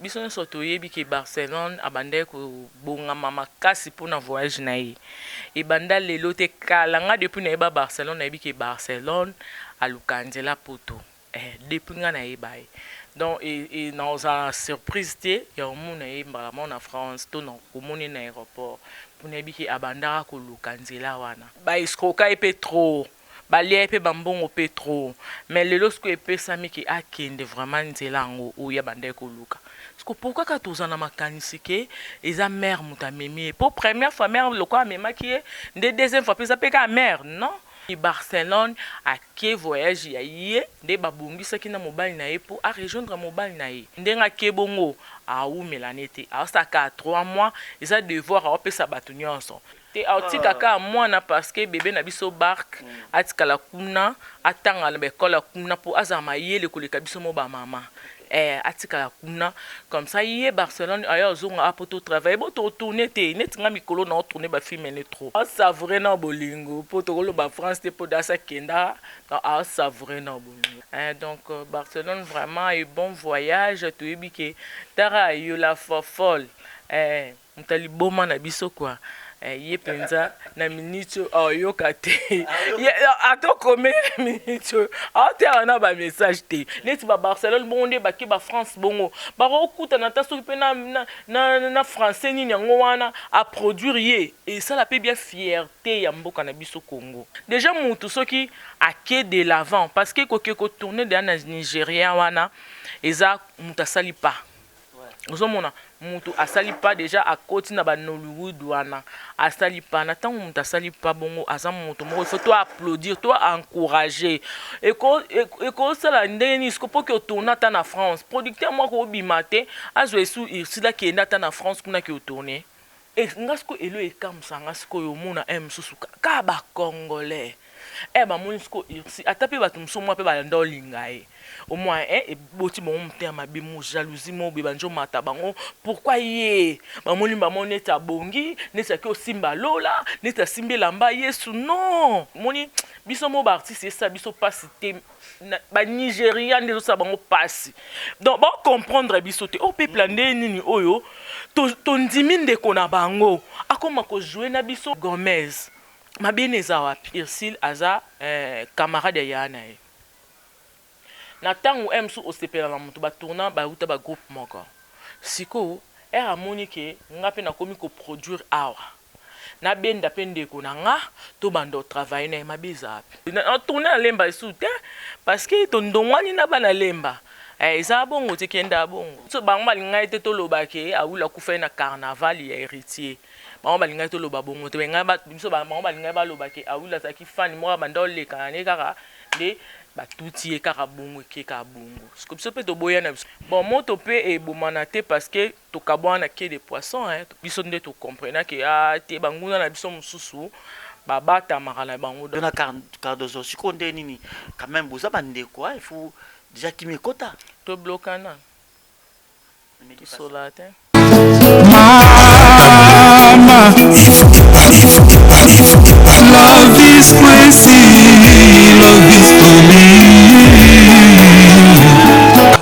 Biso nionso toyebi ke Barcelone abandaki kobongama makasi pona voyage na ye. Ebanda lelo te kala nga depuis nayeba Barcelone nayebi ke Barcelone aluka nzela poto eh depuis nga nayeba ye. Donc nakozala na surprise te ya komona ye mbala moko na France to komona ye na aeroport po nayebi ke abandaka koluka nzela wana. Ba escroka ye pe trop. Balia ye pe ba mbongo pe trop mais lelo sikoyo epesami ke akende vraiment nzela yango oyo ye abandaki koluka sikoyo pourquoi kaka tozala na makanisi ke eza mère mutu amemi ye po première fois mère lokola amemaki ye nde deuxième fois pe eza pe kaka mère non Barcelone ake voyage ya ye nde babongisaki na mobali na ye po a rejoindre mobali na ye ndenge ake bongo awumela ne te aosala kaka 3 mois eza devoir aopesa batu nionso Te aotika kaka mwana parce que bebe na biso Bark atikala kuna atanga na ba ecole ya kuna po azala mayele koleka biso mo ba mama eh atikala kuna comme ça ye Barcelone aya ozonga a po to travailler bo to tourner te neti nga mikolo nao tourner ba film ne trop ao savourer nao bolingo po tokoloba France te po dasi akenda donc ao savourer nao bolingo eh donc Barcelone vraiment et bon voyage toyebi ke tara yo la fofolle eh Moto ya liboma na biso quoi eh, ye penza na minute oyo aoyoka te ata okomeli na minute oyo aoteyaka na ba message te neti ba Barcelone bongo nde bake ba France bongo bakokutana ata soki mpe na, na, na, na français nini yango wana aproduire ye esala mpe bien fierté ya mboka na biso Congo deja mutu soki ake de l'avant parce que koke kotourne deja na Nigeria wana eza mutu asali pas Ozomona mutu asali pas dejà akoti na ba Nollywood wana asali pas na tango mutu asali pas bongo aza mutu moko il faut to applaudir to encourager eko ekosala ndenge nini siko po ke otourne ata na France producteur moko akobima te azwa esu Ursule akende ata na France kuna ke otourne nga sikoyo elo ekamwisa nga sikoyo omona un mususu kaka ba congolais eh bamoni sikoyo Ursule ata pe batu mususu mwa pe balanda olinga ye au moins eh eboti bango motema mabe mo jalousie mo boye bandi omata bango pourquoi ye bamoni bango neti abongi neti ake osimba lola neti asimbi elamba yesu non omoni biso mo ba artiste esala biso pasi te ba Nigeria nde ezosala bango pasi donc ba comprendre biso te o peuple ya ndenge nini oyo tondimi ndeko na bango akoma ko jouer na biso Gomez mabe ne eza wapi Ursule aza eh, camarade ya yaya na ye na tango eh mosusu osepela na moto ba tourna bawuta ba groupe moko sikoyo heure amoni ke nga pe nakomi ko produire awa Nabenda pe ndeko na nga tobanda o travailler na ye mabe eza wapi? Na tourner na lemba lisusu te parce que tondongwani na bana lemba eh eza bongo te kenda bongo so bango balingaki te toloba ke awilo akufaki na carnaval ya heritier bango balingaki toloba bongo te balingaki biso bango balingaki baloba ke awilo azalaki fan moko abanda olekana ne kaka nde batuti ye kaka bongo eke kaka bongo siko biso pe toboya na biso bon moto pe ebomana te parce que Tokabwana na quai de poisson hein biso nde to comprena ke ah te banguna na biso mosusu babatamaka na bango. Yo na Cardozo sikoyo nde nini quand meme boza ba ndeko hein il faut dejà kimia ekota. To blokana tosolaka te. Mama Love is crazy Love is for me.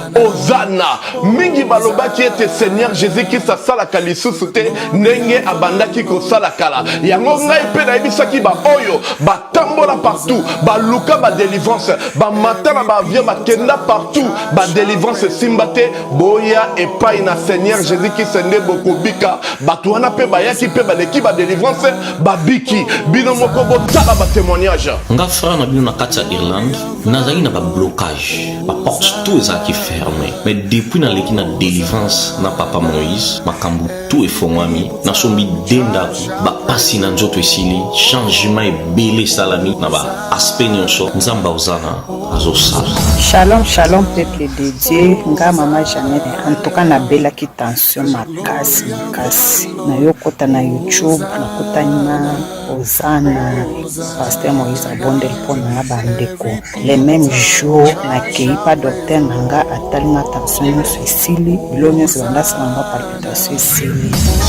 Hosanna. Mingi balobaki ete Seigneur Jesus-Christ asalaka lisusu te ndenge abandaki kosala kala. Yango ngai mpe nayebisaki baoyo batambola partout, baluka ba delivrance, bamata na ba avion, bakenda partout, ba delivrance esimba te. Boya epai na Seigneur Jesus-Christ nde bokobika. Bato wana mpe bayaki mpe baleki ba delivrance, babiki. Bino moko botala ba temoignage. Nga frère na bino na kati ya Irlande nazalaki na ba blocage ba porte tout ezalaki ferme mais depuis naleki na delivrance na papa Moïse makambo tout efongwami nasombi de ndako ba pasi na nzoto esili changement ebele esalami na ba aspect nionso Nzambe ozana azosala. Shalom shalom peuple de Dieu nga mama Jeannette en tout cas nabelaki tension makasi makasi nayokota na YouTube nakutani na Hosanna pasteur Moïse abondeli mpo na nga bandeko le même jour nakei pa docteur na nga atali nga tension nyonso esili bilo nyonso banda asala nga palpitation esili.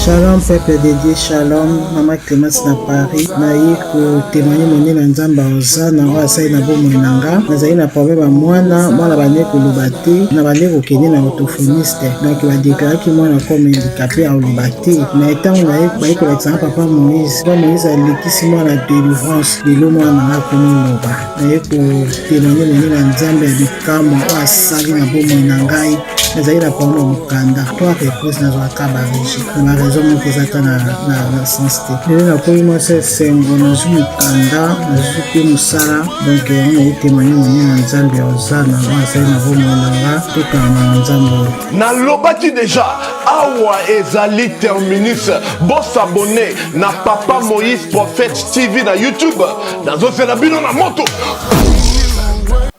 Shalom peuple de Dieu, shalom mama Clemence na Paris. Naye kotémoigner monene na Nzambe Hosanna oyo asali na bomoi na nga. Nazali na problème ya mwana, mwana bande koloba te, na bande kokende na orthophoniste. Donc badéclaraki mwana comme handicapé, akoloba te. Mais ntango naye baye kolakisa nga papa Moïse, papa Moïse alekisi mwana délivrance, lelo mwana na nga akomi loba. Naye kotémoigner monene na Nzambe ya bikamwa oyo asali na bomoi na ngai. Nazali na problème ya mokanda, trois reprises nazwaka barejet na baraison moko eza ta na sens te. Lelo nakomi mwasi esengo, nazwi mokanda, nazwi mpe mosala. Donc yango naye témoigner monene na Nzambe ya Ozana oyo asali na bomoi na nga. Tokanga na Nzambe oyo. Nalobaki déjà, awa ezali terminus. Bos'abonner na Papa Moïse Prophète TV na YouTube. Nazosela bino na moto.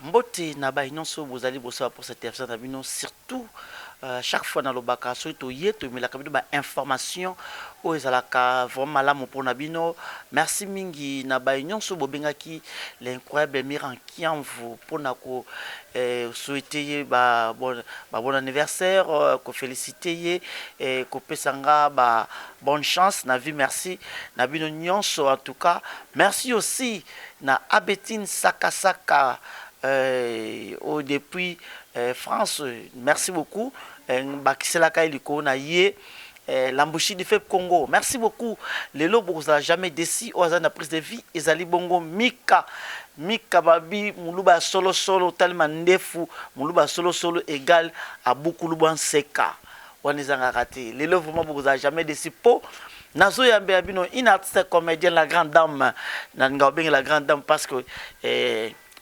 Mbote na bai nyonso bozali bosala mposa télévision na bino. Surtout chaque fois nalobaka, soki toye, tomelaka bino bainformation oyo ezalaka vraiment malamu mpona bino. Merci mingi na bai nyonso bobengaki l'incroyable Miran Kiamvu mpona ko souhaiter ye ba bon anniversaire, koféliciter ye, kopesa nga ba bonne chance na vie. Merci na bino nyonso. En tout cas, merci aussi na Abetine Sakasaka oyo depuis France. Merci beaucoup. Bakiselaka ye likolo na ye l'embouchure du fleuve Congo. Merci beaucoup. Lelo bokozala jamais déçus. Oyo aza na prise de vie ezali bongo Mika Mika Babi Moluba ya solosolo. Otalima ndefu moluba ya solosolo égal abukulu bwa nseka wana ezangaka te. Lelo vraiment bokozala jamais déçus mpo nazoyambela bino une artiste comédienne, la grande dame. Nalinga kobenge la grande dame parce que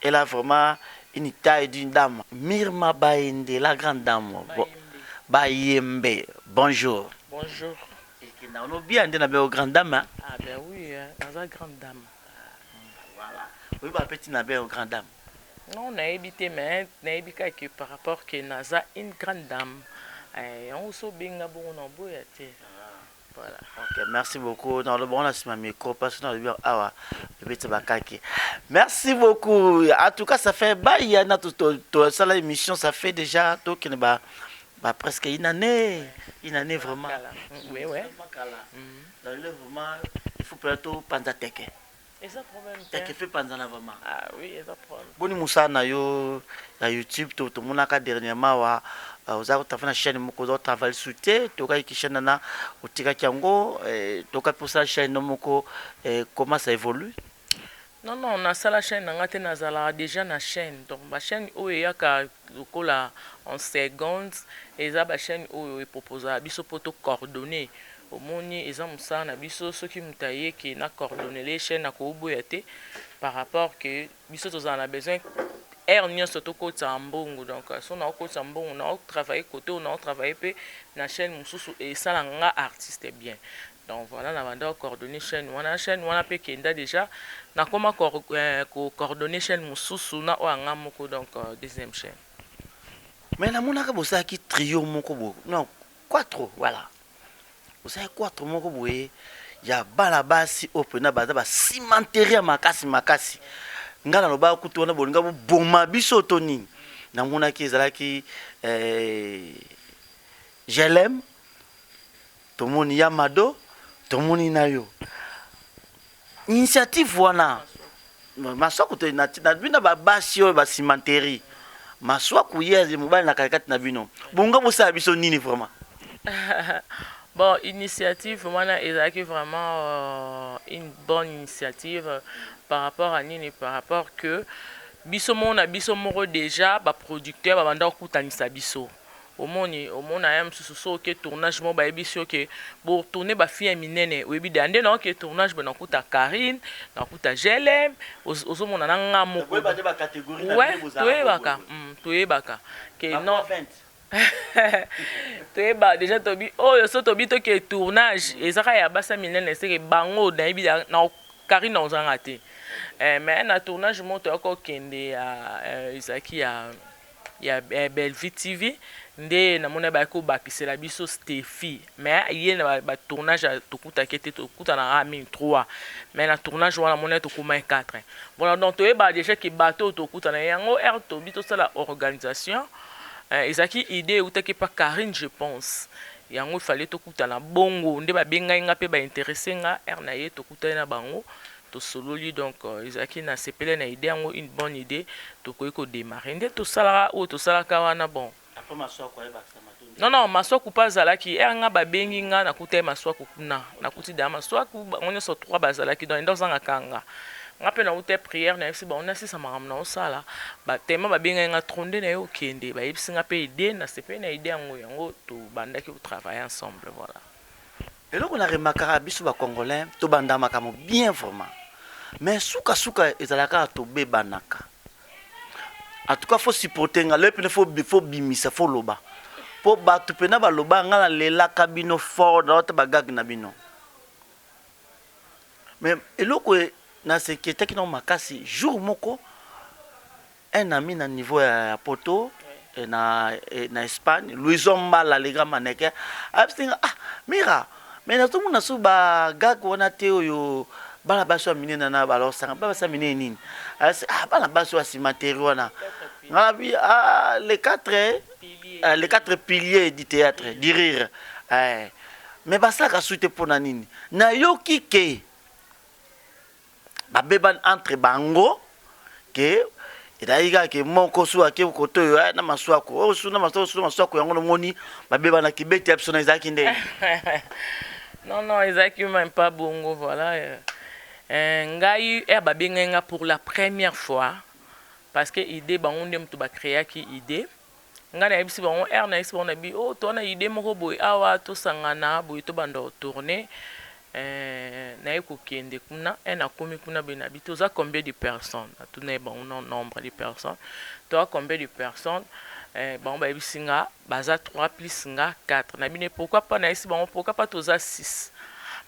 elle a vraiment une taille d'une dame. Mirma Baende, la grande dame. Bon, Bayembe, bonjour. Bonjour. Ekenda ono bien nde na be grande dame, hein? Ah ben oui, hein, naza grande dame. Voilà. Oui, ba petit na be grande dame. Non, nayebi te, mais nayebi kaka que par rapport que naza une grande dame. Yango so obenga bongo na oboya te. Voilà. Ok, merci beaucoup. Dans le bon, là, c'est ma micro, parce que dans le awa, bébé bakaki. Merci beaucoup. En tout cas, ça fait bail, na tout tout ça, la émission, ça fait déjà tout qui ba presque une année, une année vraiment. Oui. Dans le vraiment, il faut plutôt panza teke. Eza problème te. Teke fait panza na vraiment. Ah oui, eza problème. Boni mosala na yo na YouTube? To tomonaka dernièrement wa oza kotravailler na chaîne moko, oza kotravailler su te. Tokaki chaîne wana, otikaki yango. Tokaki mposala chaîne no moko. Comment ça évolue? Non, nasala chaîne na nga te, nazalaka déjà na chaîne. Donc bachaîne oyo eyaka lokola en seconde, eza bachaîne oyo eproposaka biso mpo tocoordonner. Omoni, eza mosala na biso. Soki moto ayeke na coordonner chaîne, akoboya te par rapport que biso tozala na besoin heure nyonso tokotisa mbongo. Donc so naokotisa mbongo, naotravailler côté oyo, naotravailler mpe na chaîne mosusu, esala nga artiste bien. Donc voilà, na banda coordonner chaîne wana. Chaîne wana mpe kenda déjà, nakoma kocoordonner chaîne mosusu na oyo anga moko, donc deuxième chaîne. Mais namonaka bosalaki trio moko boye, non, quatro, voilà, bosalaki quatro moko boye ya bana basi oyo mpena baza bacimenterie ya makasi makasi. Ngai nalobaka kutu wana bolinga boboma biso to nini. Namonaki ezalaki Glm, tomoni ya Mado, tomoni na yo initiative wana Maswaku te na bino babasi oyo bacimenterie. Maswaku ye mobali na katikati na bino, bonga bosala biso nini vraiment? Bon, initiative wana ezalaki vraiment une bonne initiative. Par rapport à nini? Par rapport que biso moko na biso moko déjà baproducteur babanda kokutanisa biso. Omoni, omona ya mosusu so oke tournage moko, bayebi si oke botourner bafille ya minene, oyebi deya nde naoke tournage boye, nakuta Karine, nakuta Glm, ozomona na nga moko. Ouais, toyebaka ke non, toyeba déjà tobi oyo so tobi toke tournage ezaka ya basi ya minene, seke bango nayebi na Karine ozanga te. Mais na tournage moko toyaka kokende ya ezalaki ya Bellevue TV nde namoni bayaki kobakisela biso Stephi. Mais ye na batournage tokutaki te, tokutanaka mingi 3, mais na tournage wana namoni tokomai 4. Voilà, donc toyebaka déjà ke bato oyo tokutana yango heure tobi tosala organisation, ezalaki idée eutaki pa Karine, je pense. Yango fallait tokutana bongo nde babengai nga mpe bainteresse nga heure na ye, tokutani na bango, tosololi. Donc ezalaki na sepele na idée yango, une bonne idée. Tokoki kodémarrer nde tosalaka oyo tosalaka wana. Bon, non, Maswaku mpe azalaki. Heure nga babengi nga, nakuta ye Maswaku kuna, nakuti deya Maswaku, bango nyonso trois bazalaki. Donc nde ozangaka nga, nga mpe nauta prière, nayebisi bango nasisa makambo naosala. Batema babengai nga trop nde naye okende, bayebisi nga mpe idée, nasepeli na idée yango. Yango tobandaki kotravailler ensemble, voilà. Eloko na remarquaka, biso bacongolais tobanda makambo bien vraiment, mais sukasuka ezalaka kaka tobebanaka. En tout cas, faut supporter nga lelo mpena, faut bimisa, faut loba mpo bato mpena baloba nga nalelaka bino fort naota bagage na bino. Mais eloko naseketaki nango makasi, jour moko un ami na niveau ya poto, na Espagne, Louison Mbala, le grand mannequin, ayebisi nga: "Ah Mira, mais nazomona so bagage wana te oyo bana basi ya minene na balosanga, bana basi ya minene nini?" Ayebisi: "Ah, bana basi oyo ya cimenterie wana." Nga nabi: "Ah, les quatre piliers du théâtre du rire." Eh, mais basalaka su te. Mpona nini? Nayoki ke babebani entre bango, ke ezalaki kaka ke moko su ake kote oyo na Maswako, oyo su na Maswako, su na Maswako. Yango nomoni babebanaki, beti ya biso na ezalaki nde. Non, ezalaki même pas bongo, voilà. Ngai heure babengai nga pour la première fois, parce que idée, bango nde moto bacréaki idée. Ngai nayebisi bango, heure nayebisi bango, nabi: "O oh, towana idée moko boye awa, tosangana boye, tobanda kotourner." Naye kokende kuna e, nakomi kuna boye, nabi: "Toza combien de personnes?" Natuna ye bango no nombre de personnes, toza combien de personnes? Bango bayebisi nga baza 3 plus nga 4. Nabi ne pourquoi pas, nayebisi bango pourquoi pas toza 6.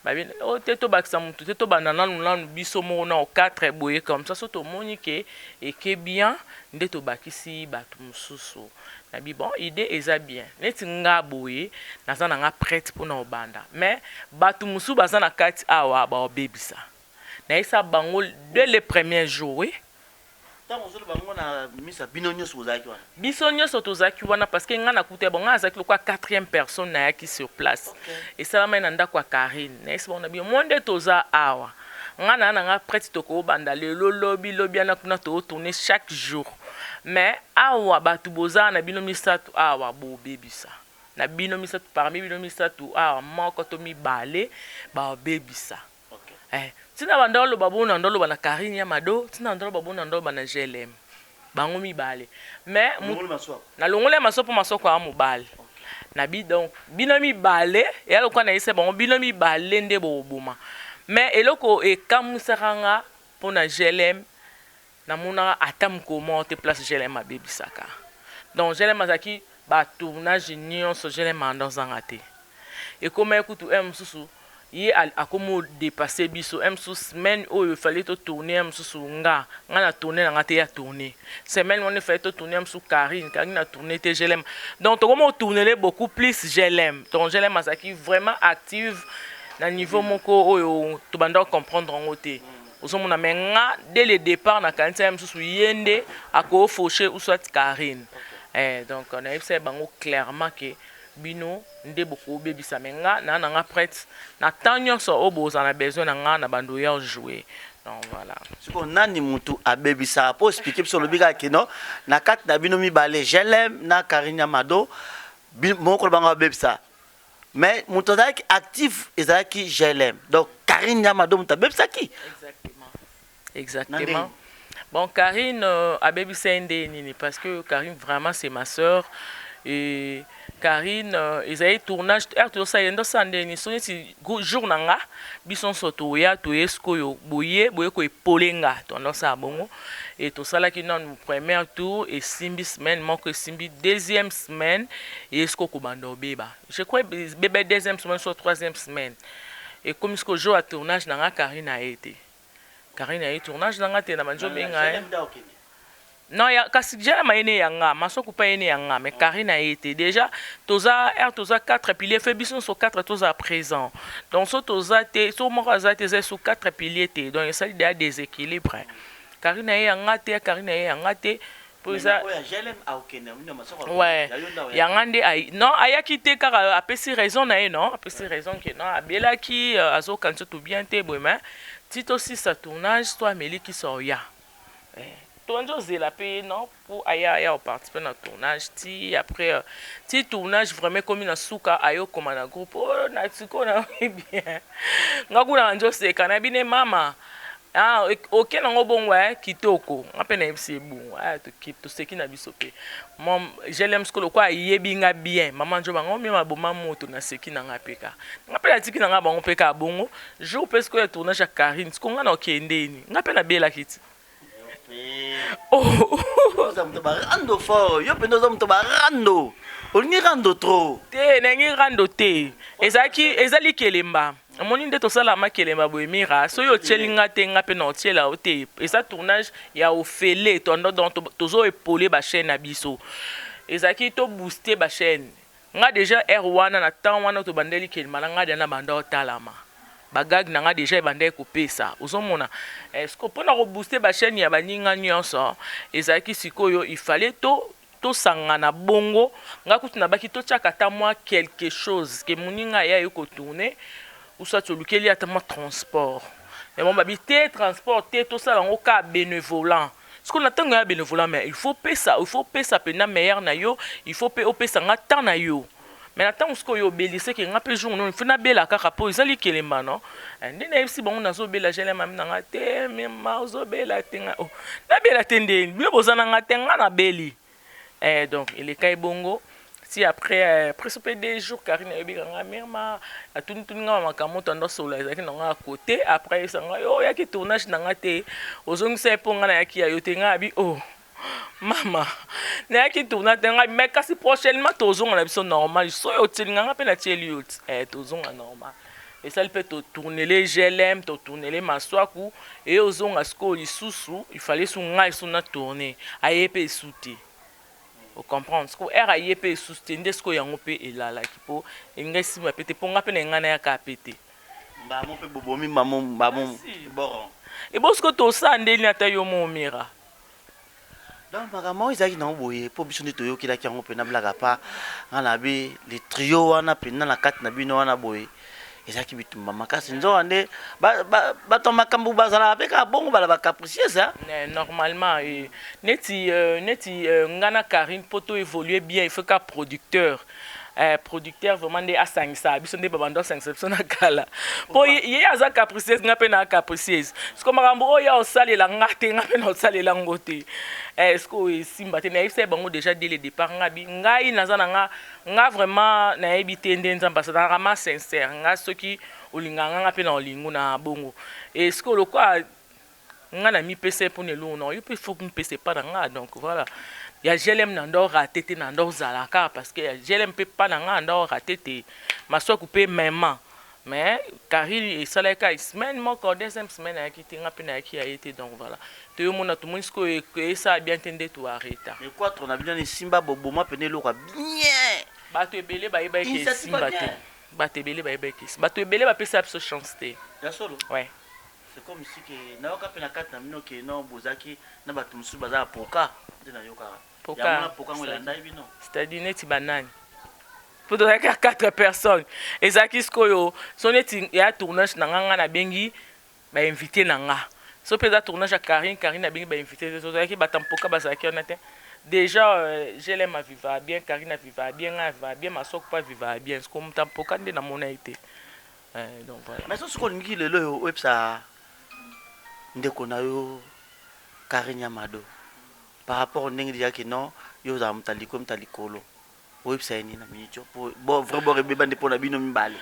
Babi o te, tobakisa motu te, tobanda nanu nanu biso moko na 4 boye, comme ça so tomoni ke eke bien nde tobakisi bato mosusu. Nabi: "Bon, idée eza bien, neti nga boye naza na nga prête mpona kobanda, mais bato mosusu baza na kati awa baobebisa." Nayebisa bango dès le premier jour, oui. Ntango ozoloba bango na misa, bino nyonso bozalaki wana? Biso nyonso tozalaki wana, parce que ngai nakuta bango, ngai azalaki lokwa quatrième personne, nayaki sur place. Esalamai na ndako ya Karine. Nayebisi bango na bino mo nde toza awa, ngai naa na nga prête, tokobanda lelo, lobi, lobi ana kuna tootourne chaque jour, mais awa bato boza na bino misato awa, bobebisa na bino misato. Parmi bino misato awa, moko to mibale babebisa. Ntina banda oloba bongo, na ndoloba na Karine ya Mado, ntina ndoloba bongo, na ndoloba na GLM, bango mibale. Mais nalongoli ya Masoko mpo Masoko aya mobali. Nabi donc bino mibale eya lokola nayebisa bango bino mibale nde bokoboma. Mais eloko ekamwisaka nga mpo na GLM, namonaka ata mokolo moko te place GLM abebisaka. Donc GLM azalaki batournage nyonso, GLM anda ozanga te. Ekomaki kutu heure mosusu ye akomi odépasser biso. Heure mosusu semaine oyo efallait totourne, heure mosusu nga na tourne na nga te, ya tourne semaine wana efallait totourne, heure mosusu Karine na tourne te, GLM. Donc tokomi otournele beaucoup plus GLM. Donc GLM azalaki vraiment active na niveau moko oyo tobanda comprendre yango te, ozomona. Mais nga dès le départ nakanisi ye mosusu ye nde akofauche ou soit Karine. Donc nayebisa ye bango clairement ke bino nde bokobebisa, mais nga naa na nga prête na temps nyonso oyo bozala na besoin na nga na bando ya jouer. Donc voilà. Sikoyo nani mutu abebisaka? Mpo explique biso, olobi kaka keno na kati na bino mibale, GLM na Karine ya Mado, moko na bango abebisa, mais moto azalaki actif ezalaki GLM. Donc Karine ya Mado moto abebisaki? Exactement. Bon, Karine abebisa ye nde nini? Parce que Karine vraiment, c'est ma sœur. Et Karine, ezali tournage heure tozosala, ye ndosala nde nini? So neti jour na nga, biso nyonso toya, toye sikoyo boye boye koepole nga, tondosala bongo. E tosalaki nanu premier tour, esimbi semaine moko, esimbi deuxième semaine, eye sikoyo kobanda obeba. Je crois bebe deuxième semaine, soit troisième semaine. Ekomi sikoyo jour ya tournage na nga, Karine aye te. Karine aye tournage na nga te, na bandi obenga ye. Non, ya, kasi jalama ye ne ya nga, Masoko mpe ye ne ya nga, mais Karine aye te. Déjà toza heure toza 4 piliers, fe biso nyonso 4 toza présent. Donc so toza te, so moko aza te, eza so 4 piliers te. Donc esali deya déséquilibre. Karine aye ya nga te, Karine aye ya nga te. Po eza ouais yanga nde ay... non ayaki te kaka apesi raison na ye non apesi raison ke non abelaki euh, azokanisa to bien te boye mais ti tosisa tournage to ameli kisi oya eh, toanzi ozela mpe ye non po aya aya oparticipe na tournage ti après euh, ti tournage vraiment ekomi na suka ayokoma na groupe oh, na sikoyo na bien nga kuna na nzoseka na bine mama Ah oke nango bongo eh kitoko nga pe nayebisi ye bongo ah toseki na biso pe mom GLM sikoyo lokola ayebi nga bien maman nzoba nga omema boma moto naseki na nga pe ka nga pe natiki na nga bango pe kaka bongo jour pe sikoyo ya tournage ya Carine sikoyo nga na okendeni nga pe nabelaki ti oh. Oza moto ba rando fort yo mpenza oza moto ba rando olingi rando trop te nalingi rando te ezalaki eza likelemba Omoni nde tosala makelemba boye mira soki otieli nga te nga pe na otiela yo te eza tournage ya ofele tondo donc tozo epauler ba chaine na biso ezalaki to booster ba chaine nga dejà heure wana na temps wana tobandeli kelema na nga dejà na banda otalama ba gag na nga dejà ebandaki kopesa ozomona est ce que pona ko booster ba chaine ya baninga nionso ezalaki sikoyo il fallait to Tosangana bongo nga kutu nabaki totiaka ata mwa quelque chose que muninga aye aye ko tourner ou soit olukeli ye ata mwa transport mais bango babi te transport te tosala yango kaka benevolant sikoyo na tango ya benevolant mais il faut opesa il faut opesa penza meilleur na yo il faut pe opesa nga temps na yo mais na tango sikoyo obeli ce que nga pe jour il faut nabela kaka po eza likelemba non nde nayebisi bango nazobela jele mami na nga te mema ozobela te nga oh, nabela te nde bino boza na nga te nga nabeli eh, donc elekai bongo si après euh, presque mpe deux jours Karine ayebika nga mirma atunituni nga makambo moto ando solola ezalaki na nga à côté après ayebisa nga yo oyaki tournage na nga te ozongisa ye mpo nga nayaki ya yo te nga abi oh Mama nayaki tourna te ngai mais kasi prochainement tozonga na biso normal soki otieli nga nga mpe natieli yo ti eh, tozonga normal esali mpe totournele glm totournele maswaku eye ozonga sikoyo lisusu il fallait su ngai su na tourne aye mpe esu te ocomprendre sikoyo heure aye mpe esusu te nde sikoyo yango mpe elalaki mpo elinga esimba mpe te mpo ngai mpe na ngai nayaka mpe te mbamo mpe bobomi mbamo mbamo boron ebo sikoyo tosala ndeni ata yo mo mira Donc makambo yango ezalaki nango boye mpo biso nde toyokelaki yango mpenza blague à part nga na bi le trio wana mpenza na kati na bino wana boye ezalaki bitumba makasi nzoka nde bato ya makambo bazalaka mpe kaka bongo bala ba capricieuse hein? Normalement eh, neti euh, neti euh, nga na Carine mpo to évoluer bien il faut ka producteur Eh, producteur vraiment nde asangisa biso nde babando asangisa biso na kala mpo ye aza capricieuse nga mpe na capricieuse siko makambo oyo ya osalela nga te nga mpe na osalela ngo te eh, siko esimba te nayebisa ye bango déjà dès le départ nga bi ngai naza na nga nga vraiment nayebi te nde nzambe asalaka ma sincère nga soki olingaka nga nga mpe na olingo na bongo e siko lokola Nga na mi pesa ye pona eloko na yo pe faut mipesa epa na nga donc voilà ya GLM na ndo rate te na ndo zala kaka parce que ya GLM pe pa na nga ndo rate te maswaku pe mema mais Carine esalaki kaka semaine moko deuxième semaine ayaki te nga pe nayaki ya ye te donc voilà toyo mona tomoni sikoyo esala bien te nde to arreta. Mais quatro na bino esimba boboma pene eloko ya bien. Bato ebele bayebaki esimba te bato ebele bayebaki bato ebele bapesa biso chance te. Ya solo? Ouais. C'est comme si que nayoka pe na kati na bino que non bozalaki na batu mosusu baza ya poka nde nayokaka. Poka. Yango na poka yango elandaki bino. C'est-à-dire neti ba nani? Po tozalaki ya 4 personnes. Ezalaki sikoyo so neti ya tournage na nga nga nabengi ba invité na nga. So pe eza tournage ya Carine, Carine abengi ba invité te. Tozalaki bata mpoka bazalaki wana te. Déjà euh, GLM aviva bien, Carine aviva bien, nga aviva bien, Masoko pe aviva bien. Sikoyo moto ya mpoka nde namona ye te. Eh, donc voilà. Mais soki olingi lelo oyo oyebisa ndeko na yo Carine ya Mado par rapport ndenge deja ke non yo ozala moto ya likolo moto ya likolo oyebisa ye nini na minute oyo po bo vrai bord ebeba nde mpo na bino mibale.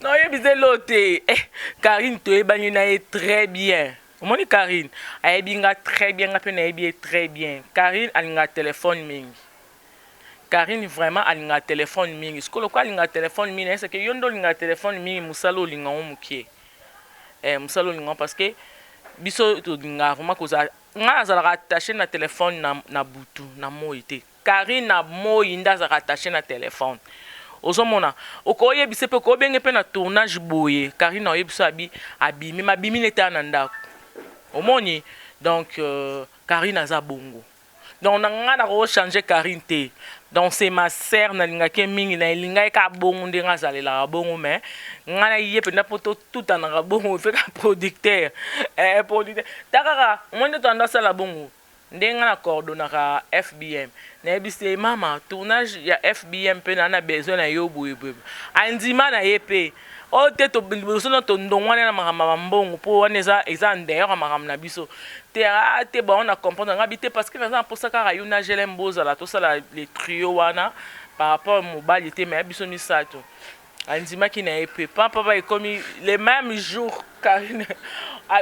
Na oyebisa elo te eh, Carine toyebani na ye très bien omoni Carine ayebi nga très bien nga mpe nayebi ye très bien Carine alingaka telefone mingi Carine vraiment alingaka telephone mingi sikoyo lokola alingaka telephone mingi nayebisa ke yo nde olingaka telephone mingi musala olinga ngo mukie eh musala olinga ngo parce que biso tolingaka vraiment kozala nga nazalaka attache na telephone na, na butu na moyi te Carine na moyi nde azalaka attache na telephone ozomona okoyebisa pe okobenge pe na tournage boye Carine oyebisa abi abimi mabimi nete na ndako omoni donc euh, Carine aza bongo. Donc na nga nako changer Carine te. Donc c'est ma sœur, nalingaki ye mingi, na elingaki kaka bongo ndenge azalelaka bongo, mais nga na ye mpenza mpo totutanaka bongo mpe ka producteur, eh, producteur ta kaka omoni nde toanda asala bongo ndenge nga na coordonnaka FBM. Nayebisi ye: "Mama, tournage ya FBM mpe na besoin na yo boye boye." Andima na ye mpe oyo te. Liboso na tondongwana na makambo ya bambongo, mpo wana eza en dehors ya makambo na biso te. Ah te, bango na comprendre nga bi te, parce que naza na mposa kaka yo na GLM bozala, tosala le trio wana par rapport mobali te, mais biso misato. Andimaki na ye mpe papa. Ekomi le même jour, Karine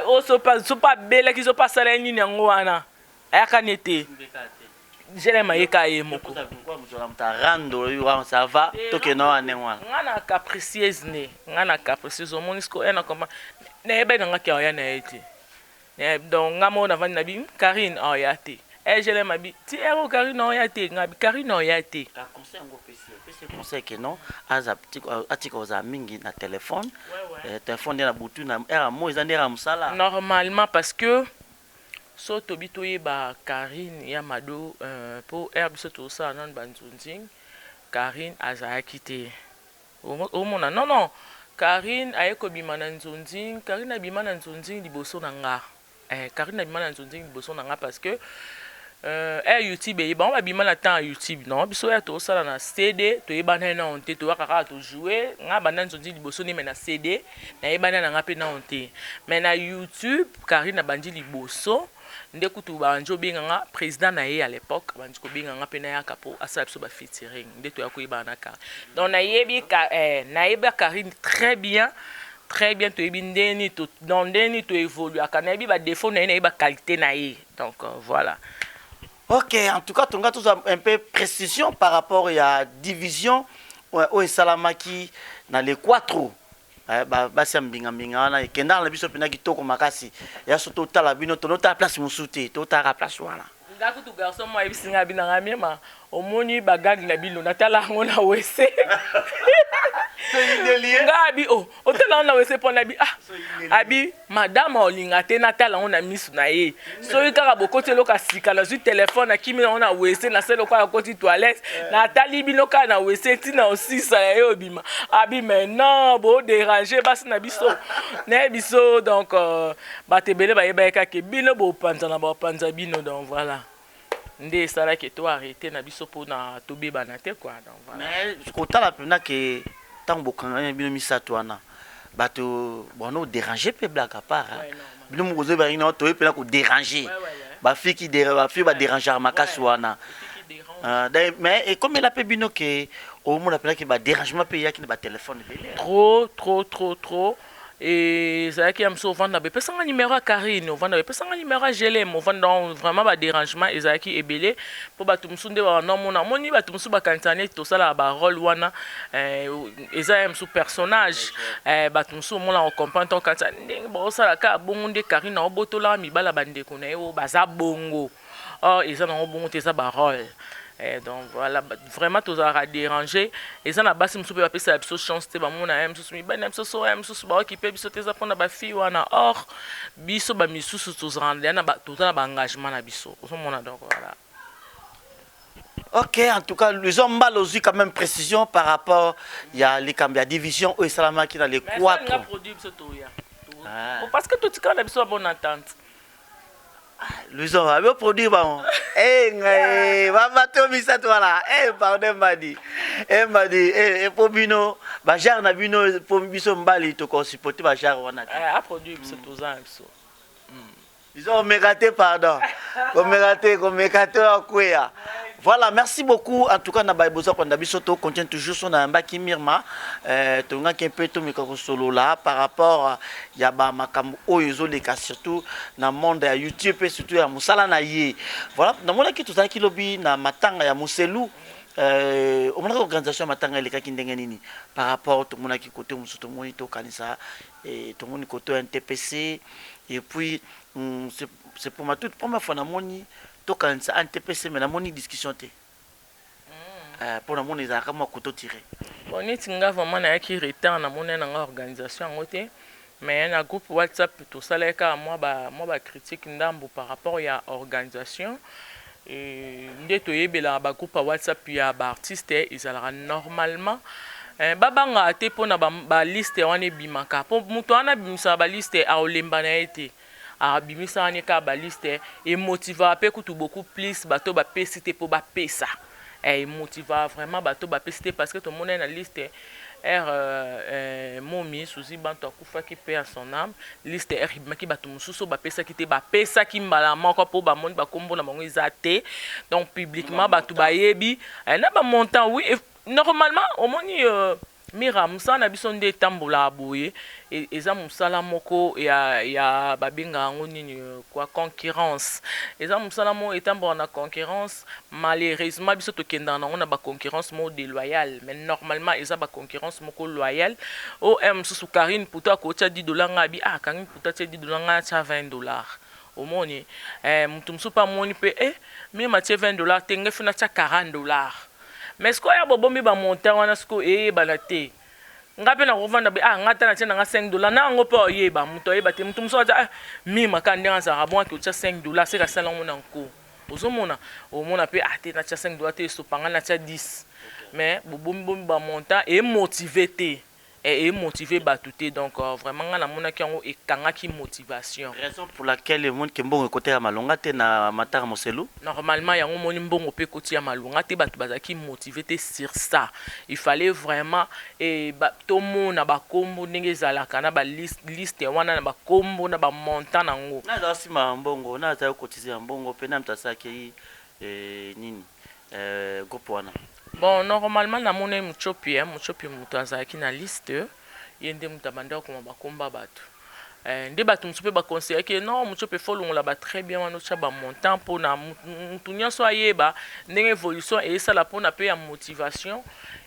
oyo so mpe abelaki, so mpe asala ye nini, yango wana ayaka ne te. GLM ayeka ye moko. Rando, ça va, tokende wana ndenge wana. Nga na capricieuse ne, nga na capricieuse. Omoni siko ye na comprendre, nayebaki na nga ke oya na ye te. Donc nga moko navandi na bi Karine aoya te. GLM abi ti ero Karine aoya te, nga bi Karine aoya te. Conseil yango opesi conseil ke non, aza atika kozala mingi na téléphone, téléphone nde na butu na heure mo eza nde ya mosala. Normalement, parce que so tobi toyeba Karine ya Mado, mpo heure biso tozosala nano banzonzing, Karine azalaki te. Omona, non non, Karine aye kobima na nzonzing. Karine abima na nzonzing liboso na nga. Karine abima na nzonzing liboso na nga, parce que YouTube eyeba bango babima na temps ya YouTube. Non, biso oyo tozosala na CD, toyebana ye nano te, toyaka kaka tojoue. Nga banda nzonzi liboso nde, mais na CD nayebana na nga mpe nano te. Mais na YouTube, Karine abandi liboso nde. Kutu bandi obenganga président na ye à l'époque, bandi kobenganga mpe nayaka mpo asala biso bafeaturing, nde toya koyebana na Karine. Donc nayebi nayebi Karine très bien, très bien. Toyebi ndeni, donc ndeni toévoluaka, nayebi badéfaut na ye, nayebi baqualité na ye. Donc voilà. Ok, en tout cas, tonga tous un peu précision par rapport à division oyo esalamaki na les quatre basi ya mbinga-mbinga wana. Ekendaka na biso mpenza kitoko makasi ya so. Totala bino, tonotala place mosusu te, totalaka place wana. Nga kutu garçon mo ayebisi nga binanga miema, omoni bagangi na bino, natala yango na WC. Nga abi o otala yango na WC mpo na bi ah abi madame olinga te natala yango na miso na ye. Soki kaka bokoti eloko ya sika, nazwi telefone, nakimi yango na WC, nasali lokola nakoti toilette, natali bino kaka na WC ntina osisa ya ye obima. Abi mais non, bodérange basi na biso naye biso. Donc bato ebele bayebaki kaka bino bopanza na bapanza bino. Donc voilà nde esalaki to arrêté na biso mpona tobebana te, quoi. Donc voilà. Mais kotala mpenza ke ntango bokangani bino misato wana, bato bwana odérange mpe, blague à part, bino moko ozoyebaki na toye mpena kodérange bafille qui bafille badérangeaka makasi wana. Mais ekomela mpe bino ke omona mpena ke badérangement mpe eyaki na batelefone ebele? Trop, trop, trop, trop. Ezalaki ya mosu ovanda boye, epesanga numéro ya Karine, ovanda boye, epesanga numéro ya GLM, ovanda. Vraiment badérangement ezalaki ebele, mpo bato mosusu nde babanda omona, omoni bato mosusu bakanisa neti tosalaka barole wana, eza ya mosusu personnage. Bato mosusu omona kocomprendre to okanisa ndenge baosala kaka bongo nde Karine aobotolaka mibala bandeko na ye oyo baza bongo. Or eza nango bongo te, eza barole. Donc voilà, vraiment tozalaka déranger. Eza na basi mosusu mpe bapesaka biso chance te, bamona ye mosusu mibali na biso so ya mosusu baokipe biso te, eza mpona bafille wana. Or biso bamisusu tozalaka toza na baengagement na biso, ozomona. Donc voilà. Ok, en tout cas, les hommes mbala ozwi quand même précision par rapport ya likambo ya division oyo esalamaki na les quatre. Produit biso toya parce que totikala na biso ya bonne entente. Luison abe produire bango ngai babato misato wana. Pardon mbadi, mbadi, po bino bagenre na bino, po biso mobali tokosupporte bagenre wana te. Aproduire biso, toza na biso. Biso komeka te, pardon, komeka te, komeka te, akweya. Voilà, merci beaucoup en tout cas na baye boza kolanda biso. To continue toujours so na yambaki Mirma, tolingaki mpe tomeka kosolola par rapport ya bamakambo oyo ezoleka, surtout na monde ya YouTube mpe surtout ya mosala na ye. Voilà, namonaki tozalaki lobi na matanga ya Moselu. Omonaki organisation ya matanga elekaki ndenge nini? Par rapport tomonaki kote mosusu, tomoni tokanisa, tomoni kote ya NTPC et puis c'est pour ma toute première fois namoni tokanisa NTPC, mais namoni discussion te mpo namoni ezalaka mwa couteau tiré. Bon, neti nga vraiment nayaki retard, namoni nanga organisation yango te, mais na groupe WhatsApp tosalaki kaka mwa bacritique ndambo par rapport ya organisation. Nde toyebelaka ba groupe ya WhatsApp ya ba artiste ezalaka normalement eh, babangaka te mpona ba liste wana ebimaka, mpo moto wana abimisaka ba liste akolemba na ye te, abimisaka ne kaka ba liste emotivaka mpe kutu beaucoup plus bato bapesi te mpo bapesa. Eh, emotivaka vraiment bato bapesi te, parce que tomoni na liste r momi Suzi Banto akufaki mpe ya son âme, liste r ebimaki, bato mosusu bapesaki te, bapesaki mbala moko mpo bamoni bakombo na bango eza te. Donc publiquement bato bayebi na bamontant. Oui, normalement omoni mira mosala na biso nde etambolaka boye, eza mosala moko ya babengaka yango nini quoi, concurrence. Eza mosala moko etambolaka na concurrence. Malheureusement biso tokendaka nango na baconcurrence moko déloyale, mais normalement eza baconcurrence moko loyale. O mosusu Karine Puto akotia 10 $ ngai abi: "Ah, Karine Puto atia 10 $, ngai atia 20 $." Omoni motu mosusu mpe amoni mpe mime atie 20 $ te, ngai fo natia 40 $. Mais sikoyo ya bobombi bamontant wana, sikoyo eyebana te. Nga mpe nakovanda be: "Ah, nga ta natia nanga 5 $." Na yango mpe oyeba moto ayeba te. Moto mosusu atia: "Ah, mima kaka ndenge azalaka bon, ake otia 5 $, seka asala yango na nko." Ozomona, omona mpe: "Ah te, natia 5 $ te, esopanga, natia 10." Mais bobombi bamontant emotive te, emotive bato te. Donc vraiment nga namonaki yango ekangaki motivation. Raison pour laquelle emoni ke mbongo ekotela malonga te na matanga Moselu. Normalement yango omoni mbongo mpe ekoti ya malonga te, bato bazalaki motive te sur ça. Il fallait vraiment tomona bakombo ndenge ezalaka na baliste wana, na bakombo na bamontant nango. Na azala nsima ya mbongo, na azali kotize ya mbongo mpe na moto asalaki nini groupe wana? Bon, normalement namoni Muchopi, Muchopi moto azalaki na liste, ye nde moto abandaki kokoma bakomba bato. Nde bato mosusu mpe baconseillaki: "Non, Muchopi, faut olongola ba très bien wana, otya bamontant mpona mutu nyonso ayeba ndenge évolution eyesala, mpona mpe ya motivation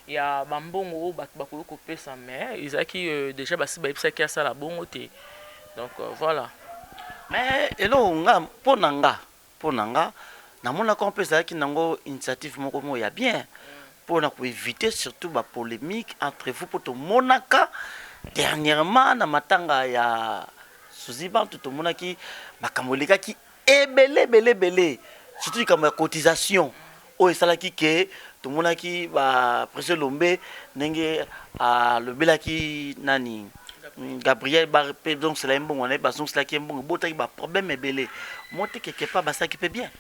ya bambongo oyo bato bakoki kopesa." Mais ezalaki déjà basi bayebisaki asala bongo te. Donc voilà. Mais eloko nga, mpo na nga namonaka mpe ezalaki nango initiative moko moko ya bien mpona koéviter surtout bapolémique entre vous, mpo tomonaka dernièrement na matanga ya Suzi Bantu, tomonaki makambo elekaki ebele ebele ebele, surtout likambo ya cotisation oyo esalaki ke tomonaki baprésident Lombe ndenge alobelaki nani, Gabriel, mpe zongisela ye mbongo na ye, bazongiselaki ye mbongo, ebotaki baproblème ebele. Mo te, quelque part basalaki mpe bien.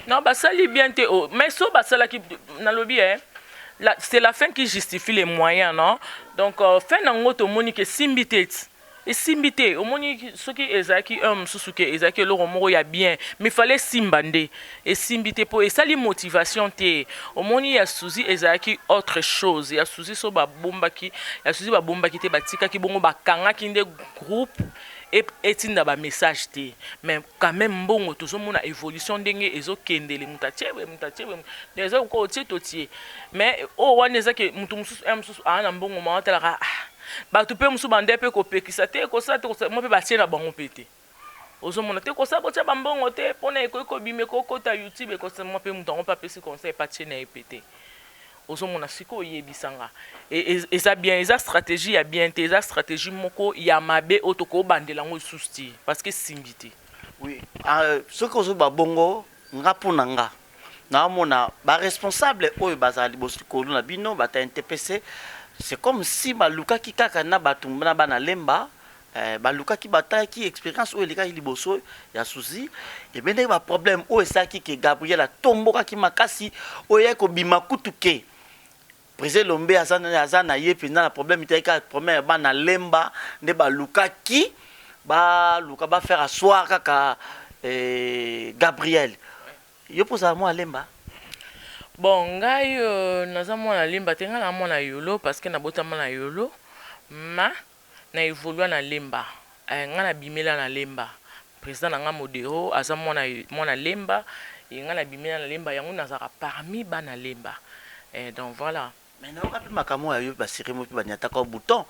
Non, basali bien te. Oh, mais so basalaki, nalobi c'est la fin qui justifie les moyens, non? Donc fin nango tomoni ke esimbi te ti esimbi te. Omoni soki ezalaki un mosusu ke ezalaki eloko moko ya bien, mais fallait esimba, nde esimbi te mpo esali motivation te. Omoni ya Suzi ezalaki autre chose. Ya Suzi so babombaki, ya Suzi babombaki te, batikaki bongo, bakangaki nde groupe etinda bamessage te. Mais quand même mbongo tozomona évolution ndenge ezokendele, moto atie boye, moto atie boye, eza koka otie totie. Mais oyo wana eza ke moto mosusu mosusu aa na mbongo ma otalaka: "Ah." Bato mpe mosusu bande mpe kopekisa te, kosala te, kosala mo mpe batie na bango mpe te. Ozomona te, kosala botia bambongo te mpona ekoki kobima, ekokota YouTube, ekosala mwa mpe moto yango mpe apesi conseil epatie na ye mpe te. Ozomona sikoyo oyebisanga eza bien, eza stratégie ya bien te, eza stratégie moko ya mabe oyo tokobandela yango lisusu te parce que esimbi te. Oui, soki ozoba bongo, nga mpo na nga naomona baresponsable oyo bazala liboso likolo na bino, bato ya NTPC, c'est comme si balukaki kaka na bato na bana Lemba, balukaki, batalaki expérience oyo elekaki liboso ya Suzi, ebendaki baproblème oyo esalaki ke Gabriel atombokaki makasi, oyo eyaki kobima kutu ke président Lombe aza na ye mpenza na problème te, kaka problème ya bana Lemba nde balukaki, baluka bafaire asseoir kaka Gabriel. Yo mpo ozala mwa Lemba? Bon, ngai naza mwana Lemba te, ngai na mwana Yolo, parce que nabotama na Yolo, ma na évolua na Lemba. Ngai nabimela na Lemba. Président na ngai Modero aza mwana Lemba e, ngai nabimela na Lemba, yango nazalaka parmi bana Lemba. Donc voilà. Mais nayoka mpe makambo oyo yo basiremo mpe baniataka bouton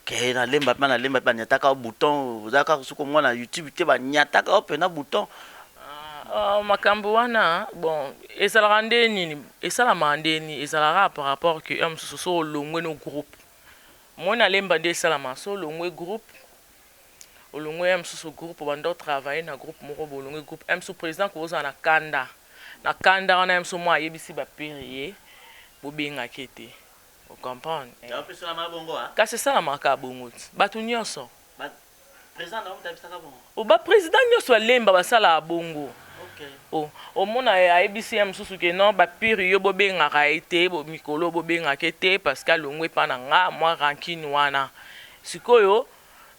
ke na Lemba mpe na Lemba mpe baniataka bouton, oza kaka soki omwana YouTube te, baniataka o mpena bouton. Makambo wana, bon, ezalaka nde nini, esalamaka nde nini, ezalaka par rapport ke un mosusu so olongwe no groupe moi na Lemba nde esalamaka. So olongwe groupe, olongwe ya mosusu groupe, obanda otravaille na groupe moko, bolongwe groupe, un mosusu président kozala na kanda. Na kanda wana ye mosusu mwa ayebisi ba pere ye bobengaka ye te. O comprendre? Eh. Yango pe esalamaka bongo ah? Kasi esalamaka kaka bongo ti. Batu nionso. Ba president na yo mutu ayebisaka bongo? Oh ba president nionso ya lemba basalaka bongo. Okay. Oh omona ayebisi ye mosusu ke non ba pire yo bobengaka ye te, mikolo bobengaka ye te parce que alongwe epa na nga mwa rancune wana. Sikoyo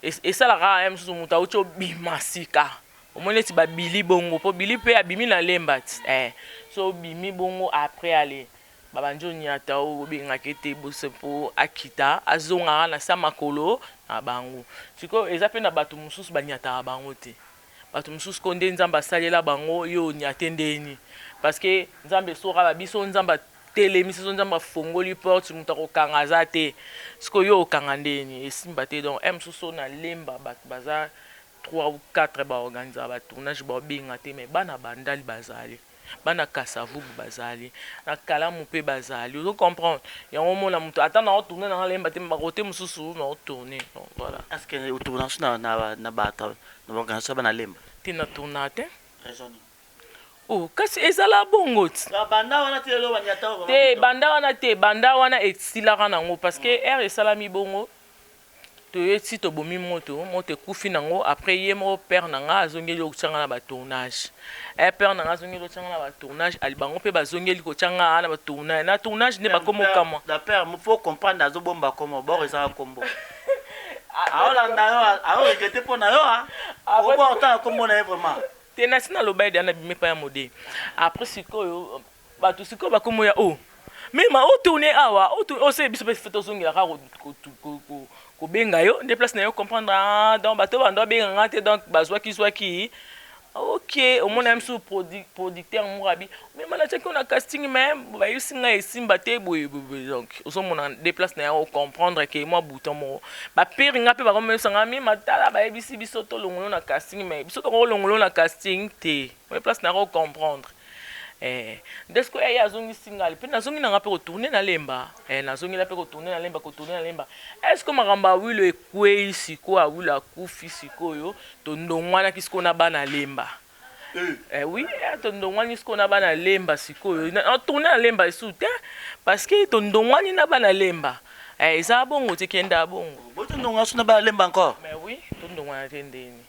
esalaka kaka ye mosusu moto awuti obima sika. Omoni neti ba Billy bongo po Billy pe abimi na lemba ti. Eh so obimi bongo après aller Babandi oniata oyo bobengaka ete bose po akita azongaka na se ya makolo na bango. Sikoyo eza pe na batu mosusu baniataka bango te. Batu mosusu ko nde Nzambe asalela bango yo oniate ndeni? Parce que Nzambe soki aba biso Nzambe atelemisi biso Nzambe afongoli porte mutu akokanga aza te. Sikoyo yo okanga ndeni? Esimba te donc heure mosusu soki na lemba batu baza 3 ou 4 ba organisaka ba tournage baobenga te mais bana bandal bazali. Bana kasavubu bazali na kalamu pe bazali ozo comprendre yango omona mutu ata nao tourne nanga lemba te mais ba cote mususu nao tourne donc voilà. Est ce que o tournaka lisusu na na ba na ba organisation ya bana lemba? Te na tournaka te. Raison nini? Oh kasi ezala bongo ti. Ba banda wana ti lelo ba niata yo vraiment Te banda wana te banda wana esilaka nango parce que heure esalami bongo Toye ti tobomi moto, moto ekufi nango après ye moko père na nga azongeli kotia nga na ba tournage eh père na nga azongeli kotia nga na ba tournage ali bango pe bazongeli kotia nga na ba tournage na tournage nde bakomi okamwa. La père faut comprendre azo bomba kombo bor eza kombo aolanda yo ao regrette po na yo ah obo otanga kombo na ye vraiment te nasi naloba ye deja nabimi epai ya mode après sikoyo Batu sikoyo bakomi oya oh mema o tourne awa o tourne ose biso pe tozongela kaka kobenga yo nde place nayo comprendre ah donc bato bando babenga nga te donc bazwaki zwaki ok omona ye mosusu producteur moko abi mema natiaki yo na casting mais bayebisi ngai esimba te boye boye donc ozomona nde place na yo comprendre ke mwa bouton moko bapere nga mpe bakomeyebisa nga mema tala bayebisi biso tolongolo na casting mais biso tokolongolo na casting te oye place na yo comprendre Eh nde sikoyo ye azongisi ngai pe nazongi na nga pe ko tourner na lemba eh nazongela pe ko tourner na lemba ko tourner na lemba est ce que makambo ya awilo ekweyi sikoyo awilo akufi sikoyo tondongwanaki sikoyo na bana lemba eh oui eh, tondongwani sikoyo na bana lemba sikoyo na tourner na lemba lisusu te parce que tondongwani na bana lemba eh eza bongo te kenda bongo botondongwana na bana lemba encore mais oui tondongwana te ndeni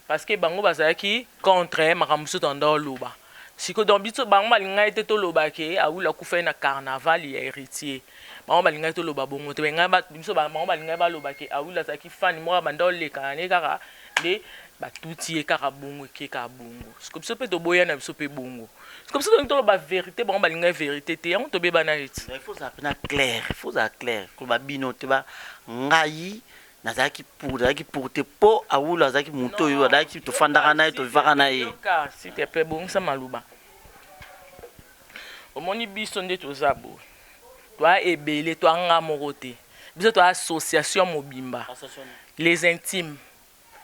Parce que bango bazalaki contre makambo biso tobanda koloba. Sikoyo donc biso bango balingaki te toloba ke Awilo akufaki na carnaval ya Heritier. Bango balingaki toloba bongo te. Balingaki ba biso bango balingaki baloba ke Awilo azalaki fan moko abanda kolekana ne kaka nde batuti ye kaka bongo eke kaka bongo. Sikoyo biso pe toboya na biso pe bongo. Sikoyo biso tolingi toloba verite bango balingaki verite te yango tobebanaki ti. Mais il faut ozala pena clair, il faut ozala clair koloba bino te ba ngai Nazalaki pour, nazalaki pour te po Awulo azalaki moto oyo azalaki tofandaka na ye, tovivaka na ye. Yoka s'il te plait bongisa maloba. Omoni biso nde toza boye. Toa ebele, toa nga moko te. Biso toa association mobimba. Les intimes.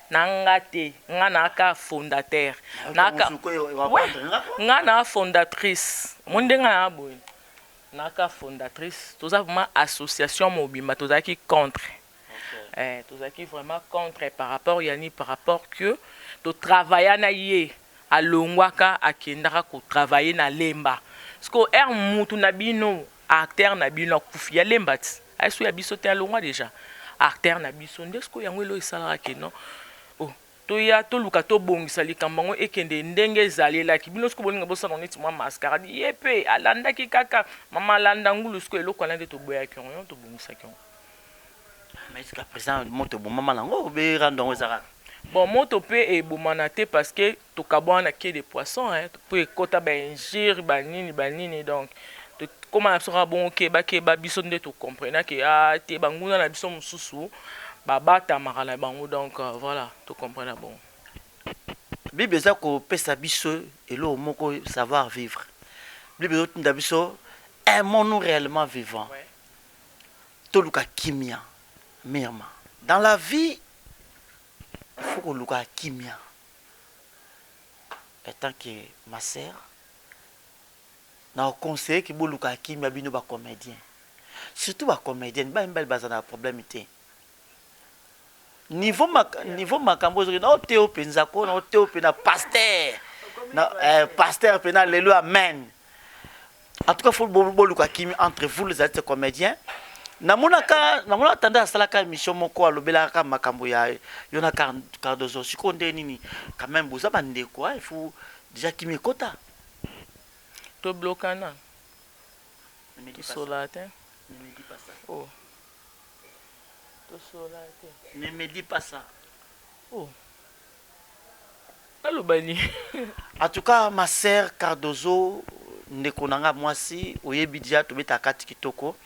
Na nga te, nga na ka fondateur. Na ka Ouais, nga na fondatrice. Omoni nde nga na boye. Naka fondatrice toza vraiment association mobimba tozalaki contre eh, tozalaki vraiment contre par rapport ya nini par rapport que to travailla na ye alongwaka akendaka ko travailler na lemba sikoyo heure mutu na bino acteur na bino akufi ya lemba ti ayesu ya biso te alongwa deja acteur na biso nde sikoyo yango elo esalaka ke non oh Toya toluka tobongisa likambo yango ekende ndenge ezalelaki. Bino sikoyo bolinga bosala yango neti mwa mascarade. Ye pe alandaki kaka mama alanda ngulu sikoyo eloko wana nde toboyaki yango yango tobongisaki yango. Mais jusqu'à present moto ebomama nango obe rando yango eza kaka? Bon moto pe ebomana te parce que tokabwana na queue de poisson hein po ekota ba injures ba nini ba nini donc tokoma na biso kaka bongo keba keba biso nde to comprena ke ah te banguna na biso mosusu babatamaka na bango donc voilà to comprena bongo. Bible eza kopesa biso eloko moko savoir vivre. Bible ezo tinda biso aimons nous reellement vivant. Toluka kimia Mirma. Dans la vie il faut koluka kimia. Etant que ma sœur nako conseiller ke boluka kimia bino ba comediens. Surtout ba comediennes bana mibali bazala na problème te. Niveau niveau makambo ezo kende nao teyo penza ko nao teyo pena pasteur. Na, eh, pasteur pena lelo amen. En tout cas, faut boluka kimi entre vous les artistes comédiens. Namonaka namonaka tanda asalaka émission moko alobelaka makambo ya yo na Cardozo. Sikoyo nde nini quand même boza bandeko, il faut déjà kimi ekota. Toblokana, tosola te. Ne me dis pas ça. Oh. Tosola te. Ne me dis pas ça. Oh. Naloba nini? En tout cas, ma sœur Cardozo, ndeko na nga mwasi, oyebi dia tobeta kati kitoko.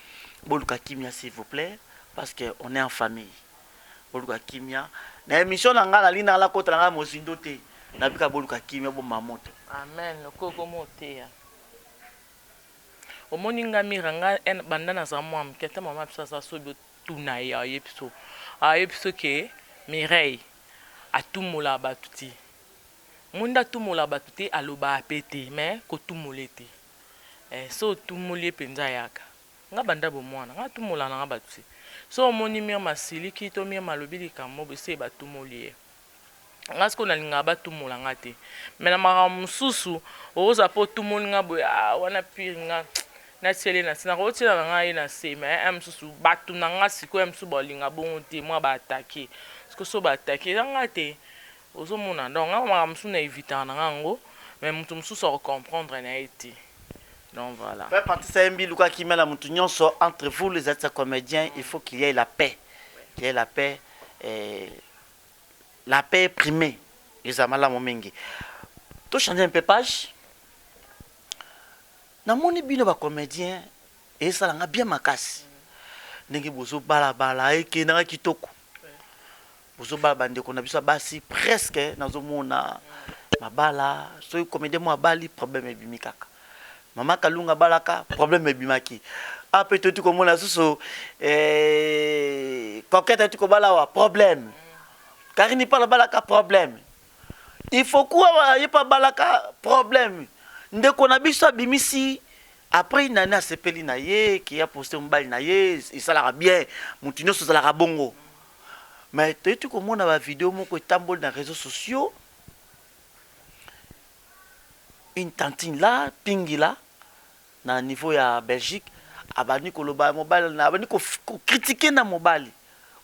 Boluka kimia s'il vous plaît parce que on est en famille. Boluka kimia. Na émission na nga nalingi na kota na nga mozindo te. Nabika boluka kimia bo mamoto. Amen. Koko moteya. Omoni nga mira nga banda naza mwa moke ata mama biso aza soki otuna ye ayebi so ayebi so ke Mireille atumola bato te, monde atumola bato te, alobaka pe te, mais kotumola ye te, so otumoli ye mpenza ayaka. Nga banda bomwana nga atumola na nga bato te. So omoni Mirma asiliki to Mirma alobi likambo boye, se batumoli ye. Nga sikoyo nalingaka batumola nga te, mais na makambo mosusu okozala mpo otumoli nga boye, ah, wana pire nga natieli ye na se, nakotiela na ngai ye na se, mais ya mosusu bato na nga sikoyo ya mosusu balinga bongo te, mwa baattaquer sikoyo, so baattaquer eza nga te, ozomona. Donc nga makambo mosusu na evitaka na nga yango, mais moto mosusu akocomprendre na ye te. Donc voilà. Frère Patrice Ayembi, luka kimia na mutu nyonso. Entre vous les artistes comédiens, il faut qu'il y ait la paix, qu'il y ait la paix, et la paix primée eza malamu mingi. To changer un peu page. Namoni bino ba comédien esalanga bien makasi ndenge bozobalabala ekendanga kitoko, bozobala bandeko na biso ya basi presque nazomona mabala. Soki comédien mo abali, problème ebimi kaka. Mama Kalunga abalaka, problème ebimaki. Ape toti komona susu Coquette ati kobala awa, problème. Karini Pala abalaka, problème. Il faut kuwa ye mpe abalaka, problème. Ndeko na biso abimisi après une année, asepeli na ye ke aposte mobali na ye, esalaka bien, motu nyonso ezalaka bongo. Mais toyeti komona bavideo moko etamboli na réseaux sociaux, une tantine là, pingi là na niveau ya Belgique, abandi koloba mobali na, abandi kocritiquer na mobali,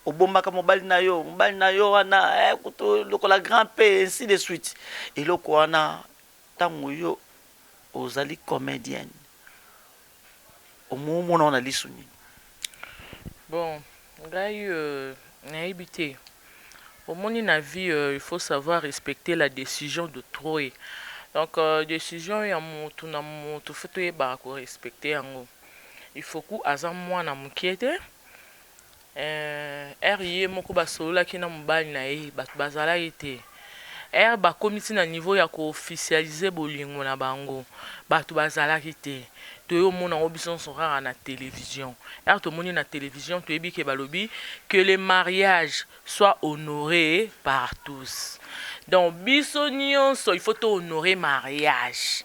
obombaka mobali na yo, mobali na yo wana kutu lokola grand p, ainsi de suite. Eloko wana, ntango yo ozali comédienne, omomona wana lisu nini? Bon, ngai nayebi te. Omoni, na vie il faut savoir respecter la décision d'autrui. Donc décision ya motu na motu, faut toyebaka korespecter yango. Il faut ku aza mwana mokie te. Ere ye moko basololaki na mobali na ye, bato bazalaki te. Ere bakomi ti na niveau ya koofficialiser bolingo na bango, bato bazalaki te. Toyomona yango biso nyonso kaka na télévision. Ere tomoni na télévision, toyebi ke balobi que le mariage soit honoré par tous. Donc biso nyonso il faut tohonorer mariage.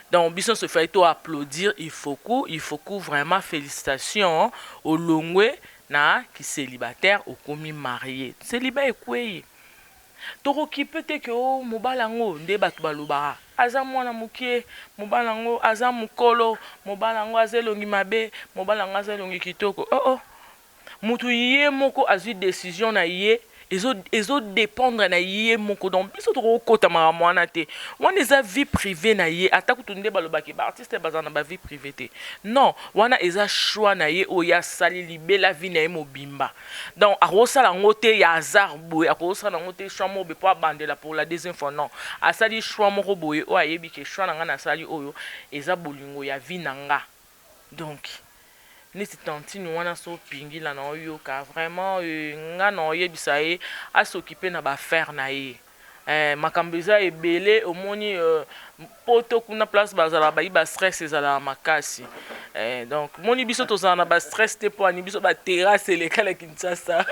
Donc biso nyonso il to applaudir. Il faut ku vraiment félicitation, olongwe na kicélibataire, okomi marié, célibat ekwei. Tokoki mpe te ke o mobali yango nde bato balobaka aza mwana mokie, mobali yango aza mokolo, mobali yango aza elongi mabe, mobali yango aza elongi kitoko. Oh, oh. Mutu ye moko azwi décision na ye, ezodépendre na ye moko. Donc biso tokokota makambo wana te, wana eza vie privée na ye. Ata kutu nde balobaki baartiste bazala na bavie privée te, non, wana eza choix na ye oyo asali libela vie na ye mobimba. Donc akosala yango te ya hasard boye, akosala yango te choix moko boye mpo abandela pour la deuxième fois. Non, asali choix moko boye oyo ayebi ke choix na ngai nasali oyo eza bolingo ya vie na nga. Donc neti tantine wana so opingila na oyoka vraiment nga na oyebisa ye asokipe na baaffaire na ye. Makambo eza ebele. Omoni poto kuna place bazala bayi bastress ezalaka makasi. Donc moni biso tozala na bastress te mpo ani biso baterrasse eleka na Kinshasa,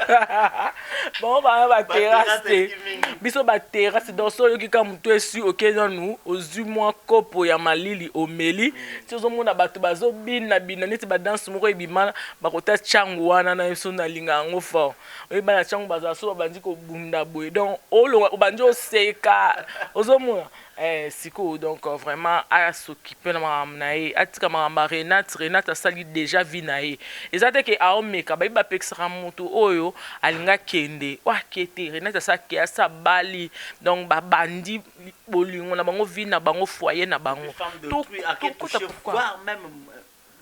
bango baa baterrasse te, biso baterrasse. Donc so oyoki ka motu esi oke nanu ozwi mwa kopo ya malili omeli ti ozomona bato bazobina bina neti badanse moko ebima bakota ntango wana na biso nalinga yango fort. Oyeba na ntango bazala so babandi kobunda boye, donc olonga obandi oseka, ozomona. Eh, sikoyo donc euh, vraiment asokipe na makambo na ye, atika makambo ya Renate. Renate asali déjà vie na ye, eza te ke aomeka. Bayebi bapekisaka motu oyo alingi akende oyo ake te. Renate asaki asa bali, donc babandi bolingo na bango, vie na bango, foyer na bango. Tokota pourquoi même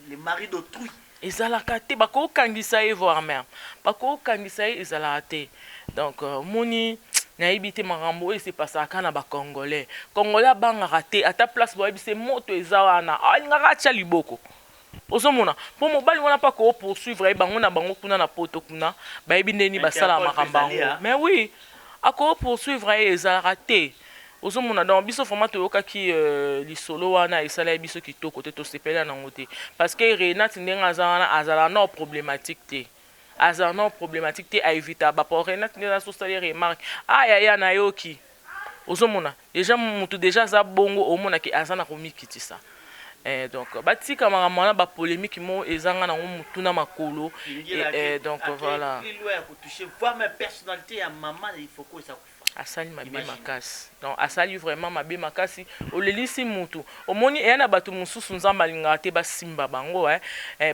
le mari d'autrui? Ezalaka te, bakokangisa ye, voire même bakokangisa ye, ezalaka te. Donc omoni, nayebi te, makambo oyo esepasaka na bacongolais. Congolais abangaka te, ata place boyebise moto eza wana, alingaka atya liboko. Ozomona, mpo mobali wana mpa kopoursuivre ye, bango na bango kuna na Poto kuna bayebi ndeni basala makambo yango. Mais oui, akopoursuivre ye, ezalaka te. Ozomona, donc biso vraiment toyokaki lisolo wana, esalaki biso kitoko te, tosepela nango te, parce que Renate, ndenge aza wana, azala na problématique te, azala na problématique te, aevita bapo. Renate nde azosala remarque: "Ayaya, nayoki." Ozomona déjà motu déjà aza bongo, omonaki aza na komikitisa. Donc batika makambo wana, bapolémique mo ezanga nango motu na makolo. Donc voilà. Personnalité ya mama, il faut ko Asali mabe makasi, donc asali vraiment mabe makasi, olelisi mutu. Omoni, eya na bato mosusu Nzambe alingaka te basimba bango.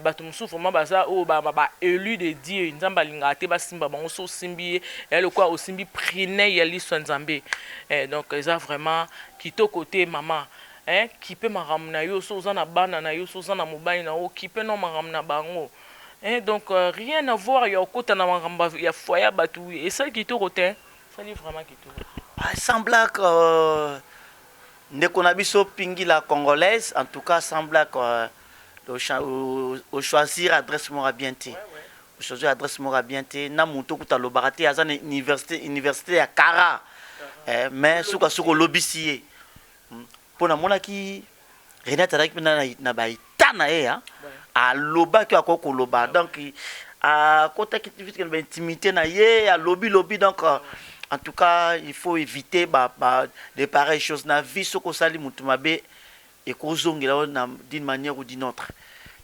Bato mosusu vraiment baza oyo baélu de Dieu, Nzambe alingaka te basimba bango. So osimbi ye, eya lokola osimbi prunelle ya liso ya Nzambe. Donc eza vraiment kitoko te, mama. Kipe makambo na yo. So oza na bana na yo, so oza na mobali na yo, kipe no makambo na bango. Donc rien à voir ya okota na makambo ya foyer ya bato. Esali kitoko te, esali vraiment kitoko. Ah, sans blague, ndeko na biso Pingi la Congolaise, en tout cas sans blague, ochoisir adresse moko bien te, ochoisir adresse moko bien te na moto okuta alobaka te, aza na université ya Kara, mais sukasuka olobisi ye. Mpo namonaki Renate azalaki mpena na baeta na ye, alobaki akoki koloba, donc akotaki vite na baintimité na ye, alobi lobi. Donc en tout cas, il faut éviter ba de pareilles choses na vie. Soki osali motu mabe, ekozongela yo d'une manière ou d'une autre.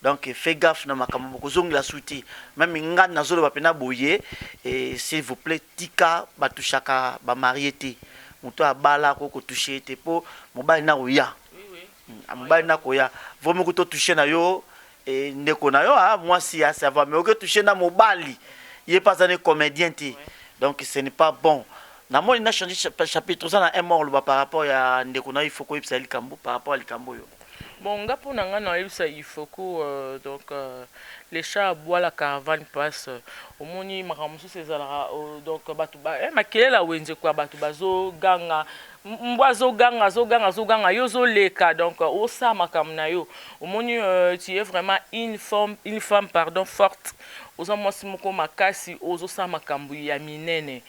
Donc fais gaffe na makambo bokozongela su te. Même nga nazoloba mpena boye, s'il vous plaît, tika batushaka bamarie te. Moto abala akoki kotouche ye te, mpo mobali na koya, mobali na koya vraiment ko totouche na yo, ndeko na yo mwasi ya ça va, mais oke touche na mobali, ye mpe aza ne comédien te. Donc ce n'est pas bon. Namoni na change chapitre. Oza na un mot oloba par rapport ya ndeko na yo? Il faut koyebisa likambo par rapport ya likambo oyo. Bon, nga, mpo na nga, nayebisa il faut que donc les chats aboient, la caravane passe. Omoni, makambo mosusu ezalaka donc bato makelele ya wenze kwa, bato bazoganga, mbwa azoganga, azoganga, azoganga, yo ozoleka, donc osala makambo na yo. Omoni, tu es vraiment une femme, une femme, pardon, forte. Oza mwasi moko makasi, ozosala makambo ya minene.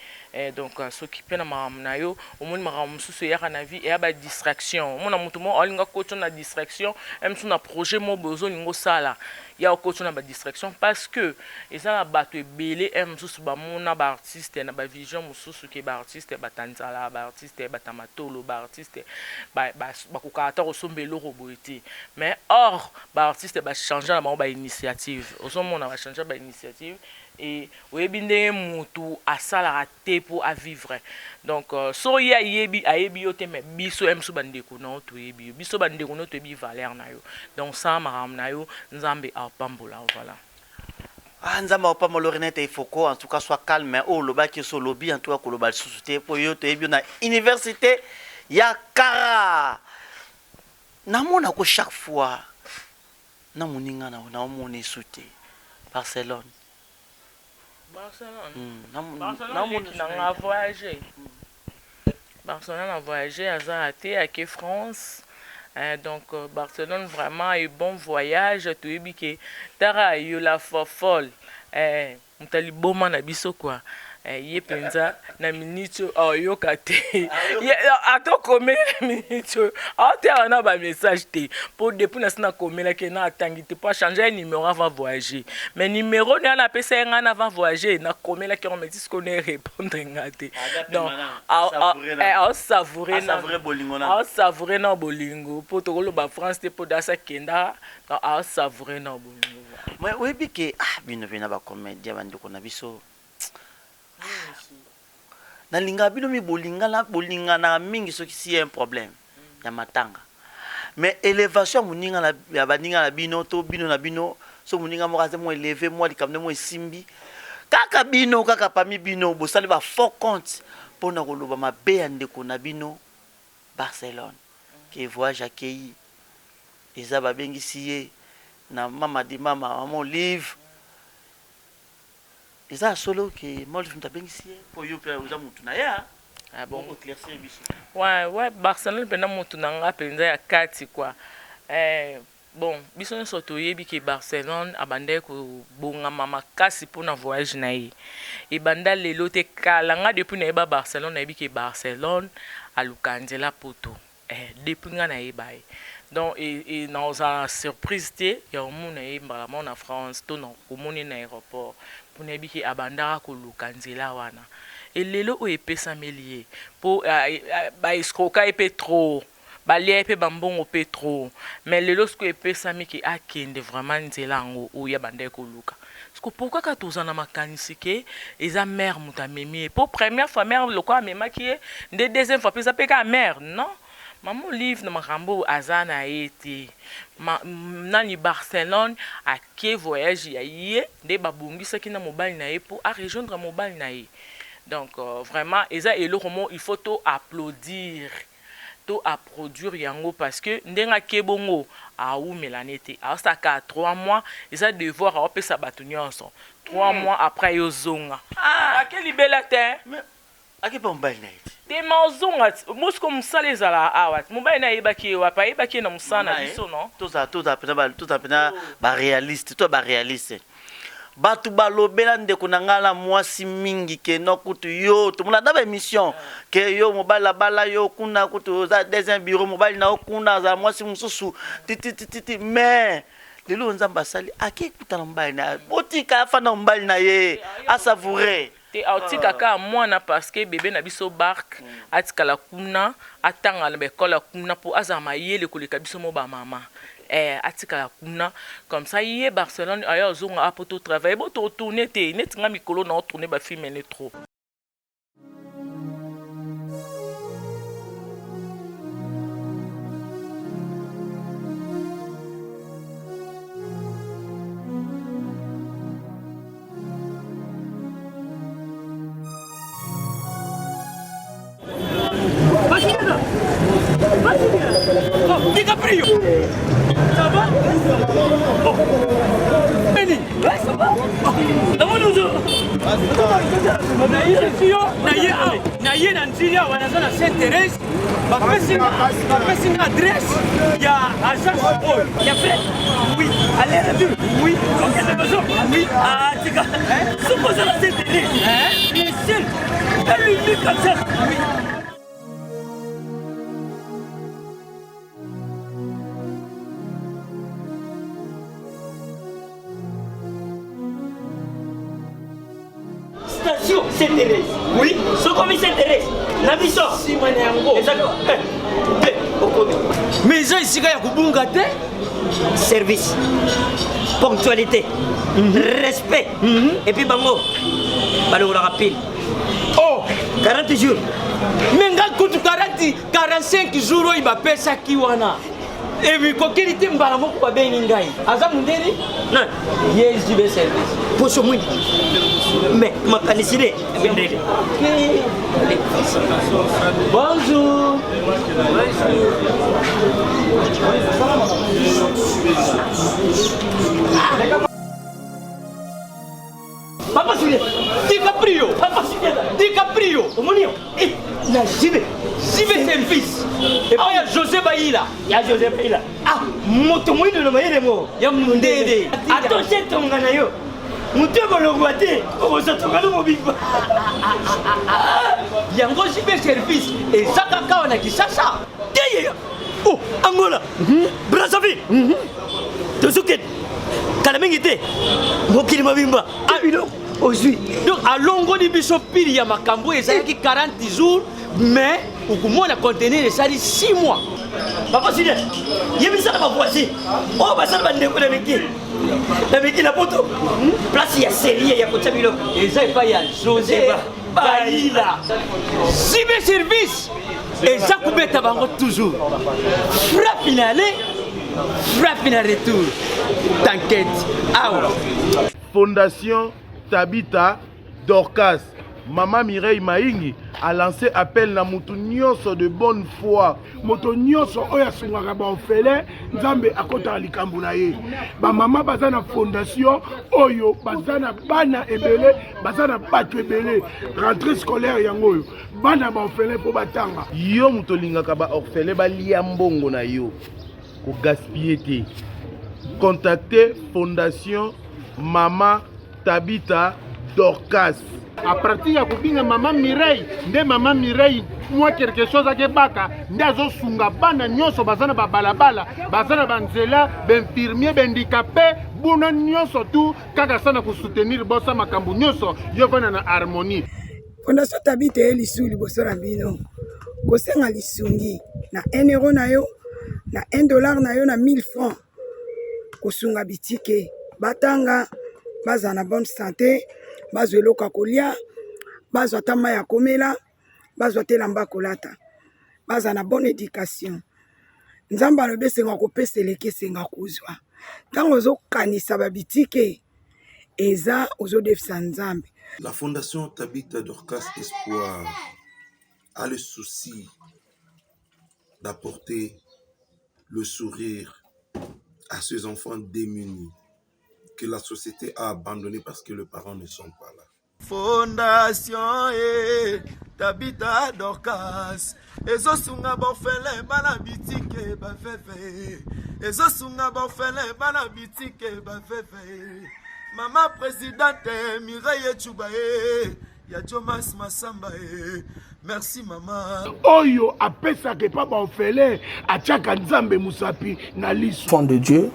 Donc soki mpe na makambo na yo, omoni, makambo mosusu eyaka na vie, eya badistraction. Omona motu moko alinga kotio na distraction mosusu na projet moko boye ozolinga osala, ya okotio na badistraction, parce que eza na bato ebele mosusu bamona baartiste na bavision mosusu ke baartiste batanzala, baartiste bata matolo, baartiste bakokaka ata kosomba eloko boye te. Mais or baartiste bachange na bango bainitiative. Ozomona, bachange bainitiative e oyebi ndenge motu asalaka te mpo avivre. Donc so ye ayebi, ayebi yo te, mais biso ye mosusu, bandeko na yo, toyebi yo. Biso bandeko na yo, toyebi valeur na yo. Donc sala makambo na yo, Nzambe apambola. Voilà. Ah, Nzambe apambola. Renate Ifoko, en tout cas sois calme. Oyo olobaki, so olobi, en tout cas koloba lisusu te, mpo yo toyebi yo na université ya Kara. Namonako chaque fois na moninga na naomona esu te, Barcelone. Barcelone, Barcelone nanga voyage, Barcelone a voyagé, aza te, ake France. Donc Barcelone vraiment et bon voyage. Toyebi ke tara yo la folle, moto aliboma na biso quoi. Ye mpenza na minute oyo aoyoka te, atokomeli na minute oyo, aoteyaka na bamessage te, mpo depuis nasi nakomelaki na atangi te, mpo achange ye numéro avant voyager. Mais numéro ne wana apesa ye ngai na avant voyager, nakomelaki yango, mais tisiko ne répondre nga te. Donc aosavoure na bolingo, mpo tokoloba France te, mpo dasi akenda, donc aosavoure na bolingo. Mais oyebi ke bino mpe na bacomédien, bandeko na biso, nalingaka bino mi bolingana, bolinganaka mingi. Soki si un problème. ya matanga mais elevation ya moninga na ya baninga na bino to bino na bino so moninga moko aza mwa eleve mwa likambo nde mwa esimbi kaka bino kaka parmi bino bosali ba faux compte mpo na koloba mabe ya ndeko na bino Barcelone ke voyage akeyi eza babengisi ye na mama di mama mama Olive eza ya solo ke mama Olive moto abengisi ye mpo yo mpe oza motu na ye Ah bon? Oko éclaircir biso. Ouais, ouais, Barcelone pena motu na nga penza ya kati quoi. Eh, bon, biso nyonso toyebi ke Barcelone abandaki kobongama makasi mpona voyage na ye. Ebanda lelo te kala nga depuis nayeba Barcelone nayebi ke Barcelone aluka nzela poto. Eh, depuis nga nayeba ye. Donc et, et nakozala na surprise te ya komona ye mbala moko na France to na komona ye na aéroport. Mpo nayebi ke abandaka koluka nzela wana. Et lelo oyo epesameli ye po ba escroka ye pe trop, balia ye pe ba mbongo pe trop. Mais lelo sikoyo epesami ke akende vraiment nzela yango oyo ye abandaki koluka. Sikoyo pourquoi kaka tozala na makanisi ke eza mère mutu amemi ye? Po première fois mère lokola amemaki ye nde deuxième fois pe eza pe kaka mère? Non! Maman Olive na makambo oyo aza na ye te. Ma, nani Barcelone ake voyage ya ye nde babongisaki na mobali na ye po a rejoindre mobali na ye. Donc euh, vraiment eza eloko moko il faut to applaudir to approduire yango parce que ndenge ake bongo awumela ne te aosala kaka 3 mois eza devoir aopesa bato nyonso 3 mois après yo zonga ah. ake libela te Ake pa mobali na ye te. Te ma ozonga mosiko mosala ezala awa mobali na ayebaki ye wapi ayebaki ye na mosala na biso non tozala tozala pena ba tozala pena ba realiste to ba realiste bato balobela ndeko na ngai na mwasi mingi ke no kutu yo tomona na baémission ke yo mobali abala yo kuna kutu oza deuxième bureau mobali na yo kuna azala mwasi mosusu titititi mais lelo nzambe asali ake ekutana mobali na ye botika afanda mobali na ye asavoure Te aotika kaka mwana parce que bebe na biso Bark atikala kuna atanga na ba ecole ya kuna po azala mayele koleka biso mo ba mama eh atikala kuna comme ça ye Barcelone aya ozonga apo to travailler bo to tourner te neti nga mikolo na o tourner ba film ne trop. DiCaprio Ça va oh. Benny Ouais, ça va namoni ozo naye awa naye na nzili awa naza na saint thérèse bapesi nga adresse ya agence oyo ya frais oui aller retour oui okende maison oui ah tika soki oza na saint thérèse le seul et l'unique agence oui. Station Saint Thérèse. Oui, sokomi Saint Thérèse. Na biso. Sima na yango. Eza eh, te okomi. Mais eza esika ya kobunga te. Service, ponctualité, mm -hmm. respect. Mm -hmm. Et puis bango balongolaka pile. Oh, 40 jours. Mais nga kutu 40 45 jours oyo bapesaki wana. Ebikokeli te mbala moko babengi ngai. Aza mundele? Nani? Ye JB service. Poso mwindu. Mais makanisi nde mindele. Bonjour. Papa Julien, DiCaprio, Papa Julien, DiCaprio, omoni yo, eh, na JB, JB service, epai ya José Bayila, ya José Bayila, ah, moto moyindo na mayele mo, ya mundele, atoshe tonga na yo, moto ekolongwa te, okozwa tonga no mobimba. Yango JB service eza kaka awa na Kinshasa. Te yeyo, oh, Angola, Brazzaville, tozokende kala mingi te mokili mobimba ah, biloko ozwi donc alongoli biso pili ya makambo oyo ezalaki 40 jours mais okomona conteneur esali 6 mois papa sile yebisa na bavoisin oyo basala bandeko na miki na miki na poto place ya serie ya kotya biloko eza epai ya josé bayila zibe service. Eza kobeta bango toujours. Frappe na aller, frappe na retour. T'inquiète. Awa. Fondation Tabitha Dorcas Mama Mireille Maingi a lancé appel na mutu nyonso de bonne foi. Moto nyonso oyo asungaka ba orphelin, Nzambe akotaka likambo na ye. Ba mama baza na fondation oyo baza na bana ebele, baza na bato ebele. Rentrée scolaire yango oyo bana ba orphelin mpo batanga. Yo moto olingaka ba orphelin balia mbongo na yo, ko gaspiller te. Contacter fondation Mama Tabitha Dorcas. A partir ya kobinga mama Mireille nde mama Mireille mwa quelque chose akebaka nde azosunga bana nyonso baza na babalabala baza na banzela bainfirmier bahandikape buna nyonso tu kaka sana kosoutenir bosa makambo nyonso yo vanda na harmonie. Fondation Tabitha eye lisusu liboso na bino kosenga lisungi na 1 euro na yo na 1 dollar na yo na 1000 francs kosunga bitike batanga bazala na bonne sante bazwa eloko ya kolia bazwa ata mai ya komela bazwa ata elamba ya kolata bazala na bonne education nzambe alobi esenga kopesa eleki esenga kozwa ntango ozokanisa babitike eza ozodefisa nzambe. La fondation Tabitha Dorcas Espoir a le souci d'apporter le sourire à ces enfants démunis que la société a abandonnés parce que les parents ne sont pas là. Fondation e Tabitha Dorcas ezosunga baorphelin bana bitike baveve ezosunga baorphelin bana bitike baveve mama presidente Mireille Tshuba e ya Jomas Masamba e merci mama. Oyo apesaka epa ba orphelin atiaka Nzambe musapi na liso. Enfant de Dieu,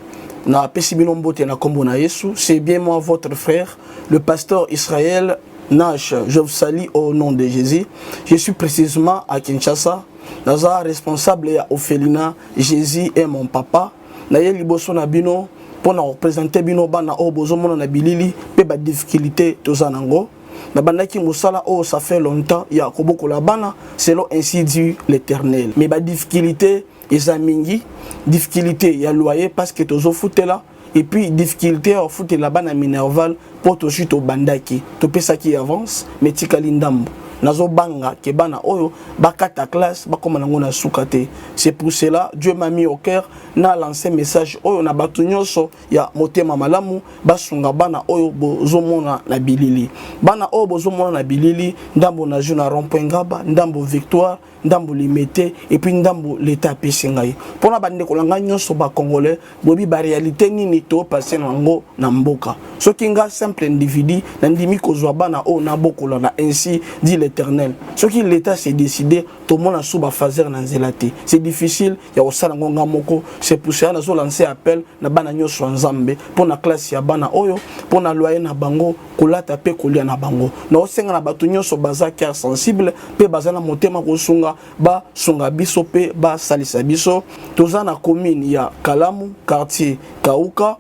na pesi bino mbote na kombo na Yesu, c'est bien moi votre frère, le pasteur Israël Nash, je vous salue au nom de Jésus. Je suis précisément à Kinshasa, naza responsable ya orphelinat Jésus est mon papa. Naye liboso na bino mpo na kopresente bino bana oyo bozomona na bilili mpe ba difficulté toza nango. Nabandaki mosala oyo ça fait longtemps ya kobokola bana selon ainsi dit l'Éternel. Mais ba difficulté eza mingi, difficulté ya loyer parce que tozofutela et puis difficulté ya kofutela bana minerval mpo tozwi tobandaki topesaki avance mais tikali ndambo. Nazobanga ke bana oyo bakata classe bakoma nango na suka te. C'est pour cela Dieu m'a mis au cœur na lancer message oyo na bato nyonso ya motema malamu basunga bana oyo bozomona na bilili. Bana oyo bozomona na bilili, ndambo na jour na rond-point Ngaba, ndambo Victoire, ndambo Limete et puis ndambo l'État apesi ngai. Pona bandeko na ngai nyonso ba Congolais, boyebi ba réalité nini to passer na yango na mboka. Soki nga simple individu nandimi kozwa bana oyo nabokola na ainsi dit l'Éternel. Soki l'État s'est décidé, tomona sous ba phaser na nzela te. C'est difficile ya kosala ngo nga moko, c'est pour cela nazo lancer appel na bana nyonso ya Nzambe pona classe ya bana oyo, pona loyer na bango, kolata pe kolia na bango. Naosenga na bato nyonso baza cœur sensible pe baza na motema kosunga, basunga biso pe basalisa biso. Toza na commune ya Kalamu, quartier Kauka,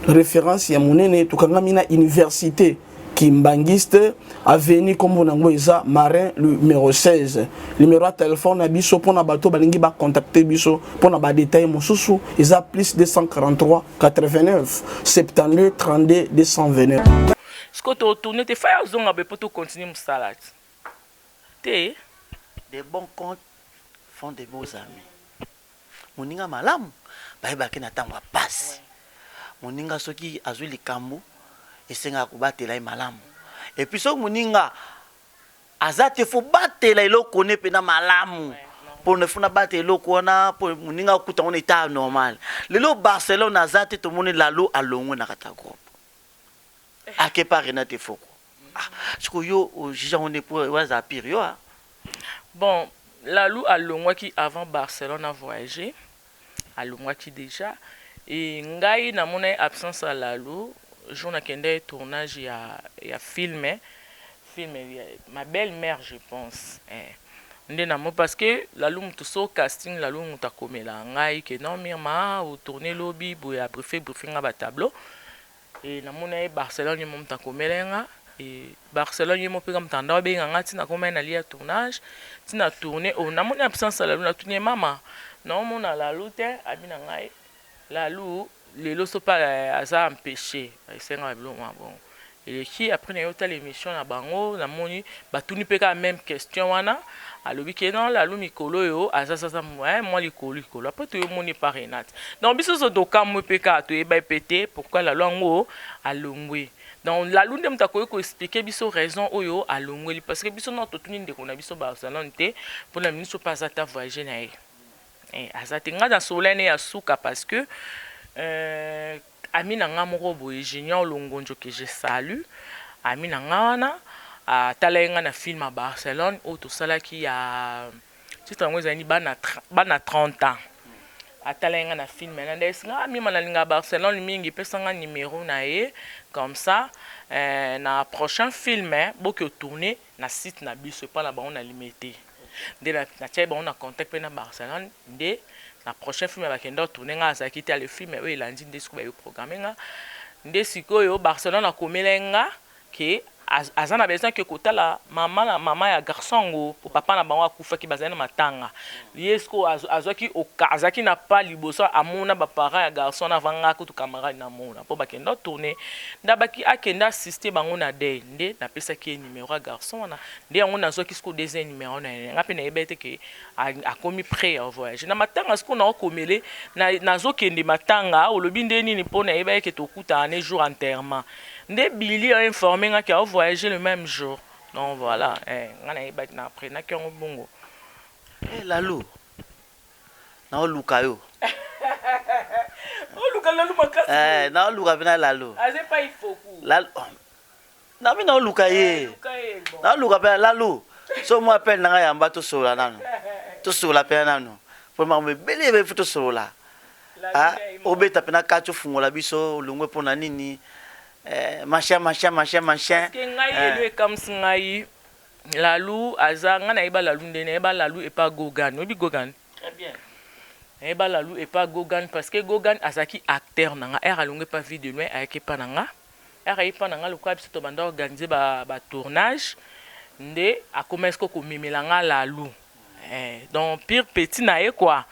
référence ya monene, tokangami na université Kimbanguiste, avenue kombo nango eza Marin numéro 16. Numéro ya téléphone na biso pona bato balingi ba contacter biso pona ba détails mosusu eza plus 243 89 72 32 229. Sikoyo to tourner te faya ozonga boye po to continuer musala te. Des bons comptes font des beaux amis. Moninga malamu bayebaka ye na tango ya pasi. Moninga soki azui likambu esengaka kobatela ye malamu. Et puis soki moninga aza te faut batela eloko ne pena malamu. Pona faut na batela eloko wana po moninga akuta ngo na etat normal. Lelo Barcelone aza te tomoni Lalo alongwe na kati ya groupe. Ake pa Renate Efoko. Ah sikoyo yo o juge yango nde po azala pire yo ah. Bon Lalou alongwaki avant Barcelone a voyager, alongwaki dejà et ngai namonaki absence ya Lalou jour nakendaki tournage ya ya film, film ya ma belle mère je pense eh nde namo parce que Lalou mutu so casting Lalou mutu akomelaka ngai que non Mirma o tourner lobi boye a briefer briefer ngai ba tableau et namonaki Barcelone ye moko mutu akomelaki nga. Et Barcelone ye moko mpe moto anda abenga nga ntina komai na lia tournage ntina tourne oyo oh, namoni absence ya Lalu, natuni ye mama naomona Lalu te, abi na ngai Lalu lelo so mpe aza empeche esenga ba biloko mwa bongo eleki. Après naye otala émission na bango, namoni batuni mpe kaka même question wana, alobi ke non, Lalu mikolo oyo aza sasa mwa likolo likolo. Après toyomoni pa Renate, donc biso so tokamwe mpe kaka toyeba mpe te pourquoi Lalu yango alongwe. Donc Lalu nde moto akoki koexpliquer biso raison oyo alongweli, parce que biso nao totuni ndeko na biso Barcelone te mpona miso mpe aza ta voyage na ye. Eh, aza te. Ngai nasolola ne ya suka parce que ami na nga moko boye Junior Longonjo que je salue, ami na nga wana atala ye nga na film ya Barcelone oyo tosalaki ya titre yango ezali bana, bana 30 ans. Atala ye nga na film na nde esinga amima nalinga Barcelone mingi, pesa nga numéro na ye comme ça na prochain film boki otourner na site na biso epa na bango na Limete. Nde natiaki bango na contact mpe na Barcelone nde na prochain film bakenda otourner nga azalaki te. Ale film oyo elandi nde sikoyo bayo programme nga nde sikoyo Barcelone akomela nga ke aza na besoin ke kotala mama na mama ya garçon ngo po papa na bango akufaki, bazali na matanga. Ye sikoyo azwaki azalaki na pa liboso amona ba parents ya garçon na avant nga kutu camarade na mona po bakenda tourner nde abaki akende assister bango na deuil. Nde napesaki ye numéro ya garçon wana, nde yango nazwaki sikoyo deuxième numéro na ye. Nga mpe nayeba te ke akomi prêt ya voyage na matanga. Sikoyo naokomele nazokende matanga, olobi nde nini mpo nayeba ye ke tokutana ne jour enterrement nde Billy a informé nga ke voyager le même jour. Donc voilà, nga nayebaki na apprenaki yango bongo. Hey, Lalu, naoluka yo. Oluka Lalu makasi. Naoluka mpe na Lalu. Aza epai Ifoku. Lalu nami naoluka ye, naoluka mpe Lalu. So mwa appel na ngai yamba, tosolola nanu, tosolola mpe nanu po makambo ebele ebe fo tosolola. Obeta mpe na kati, ofungola biso olongwe mpo na nini, machin machin machin machin. Parce que ngai elo ekamwisi ngai, Lalu aza ngai nayeba Lalu nde nayeba Lalu epa Gogan. Oyebi Gogan? Très bien. Nayeba Lalu epa Gogan parce que Gogan azalaki acteur na nga. Ere alongwe epa Vie de Loin, ayaki epa na nga. Ere aye epa na nga, lokola biso tobanda organiser ba tournage nde akoma esiko komemela nga Lalu. Donc pire petit na ye quoi,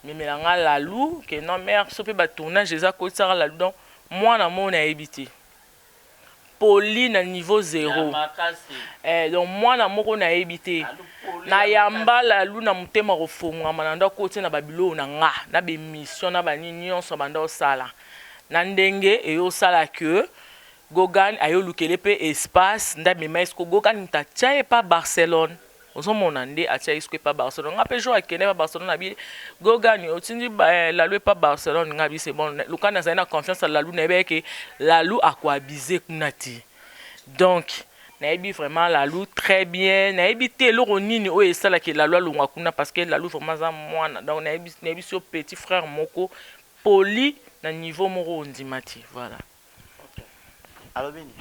memela nga Lalu ke non mère, so mpe ba tournage eza kotisaka Lalu. Donc mwana moko nayebi te, poli na niveau zéro. Donc mwana moko nayebi te, nayamba Lalu na motema kofongwama na ndo akoti na babiloko na nga na bemission na banini nyonso banda osala na ndenge eyosala ke Gogan ayolukele mpe espace nde amema ye siko. Gogan moto atia ye pa Barcelone, ozomona nde atia ye siko epa Barcelone. Nga mpe jour akende pa Barcelone, abi Gogan otindi Lalu epa Barcelone, nga abi c'est bon. Luka nazali na confiance ya Lalu, nayebi ke Lalu akoabize kuna te. Donc nayebi vraiment Lalu très bien. Nayebi te eloko nini oyo esalaki Lalu alongwa kuna, parce que Lalu vraiment aza mwana, donc nayebi so petit frère moko poli na niveau moko ondima te, voilà. Alobi nini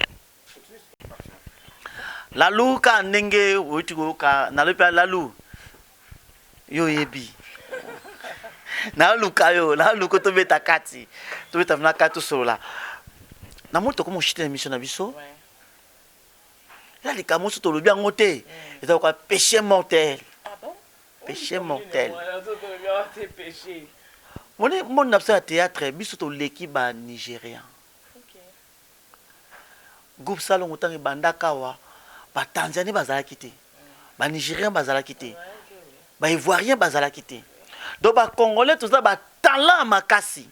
Lalu? Ka ndenge oyuti koyoka, nalobi mpe Lalu, yo oyebi naluka yo, naluka tobeta kati, tobeta na kati, tosolola na moi. Tokoma oshite na émission na biso eza likambo mosusu tolobi yango te, eza lokola péché mortel, péché mortel. Moni monde na biso ya théâtre, biso toleki ba Nigérian. Groupe Salongo ntango ebandaka awa, Batanzanie bazalaki te, Banigérien bazalaki te, Baivoirien bazalaki te. Donc Bacongolais toza batalent ya makasi.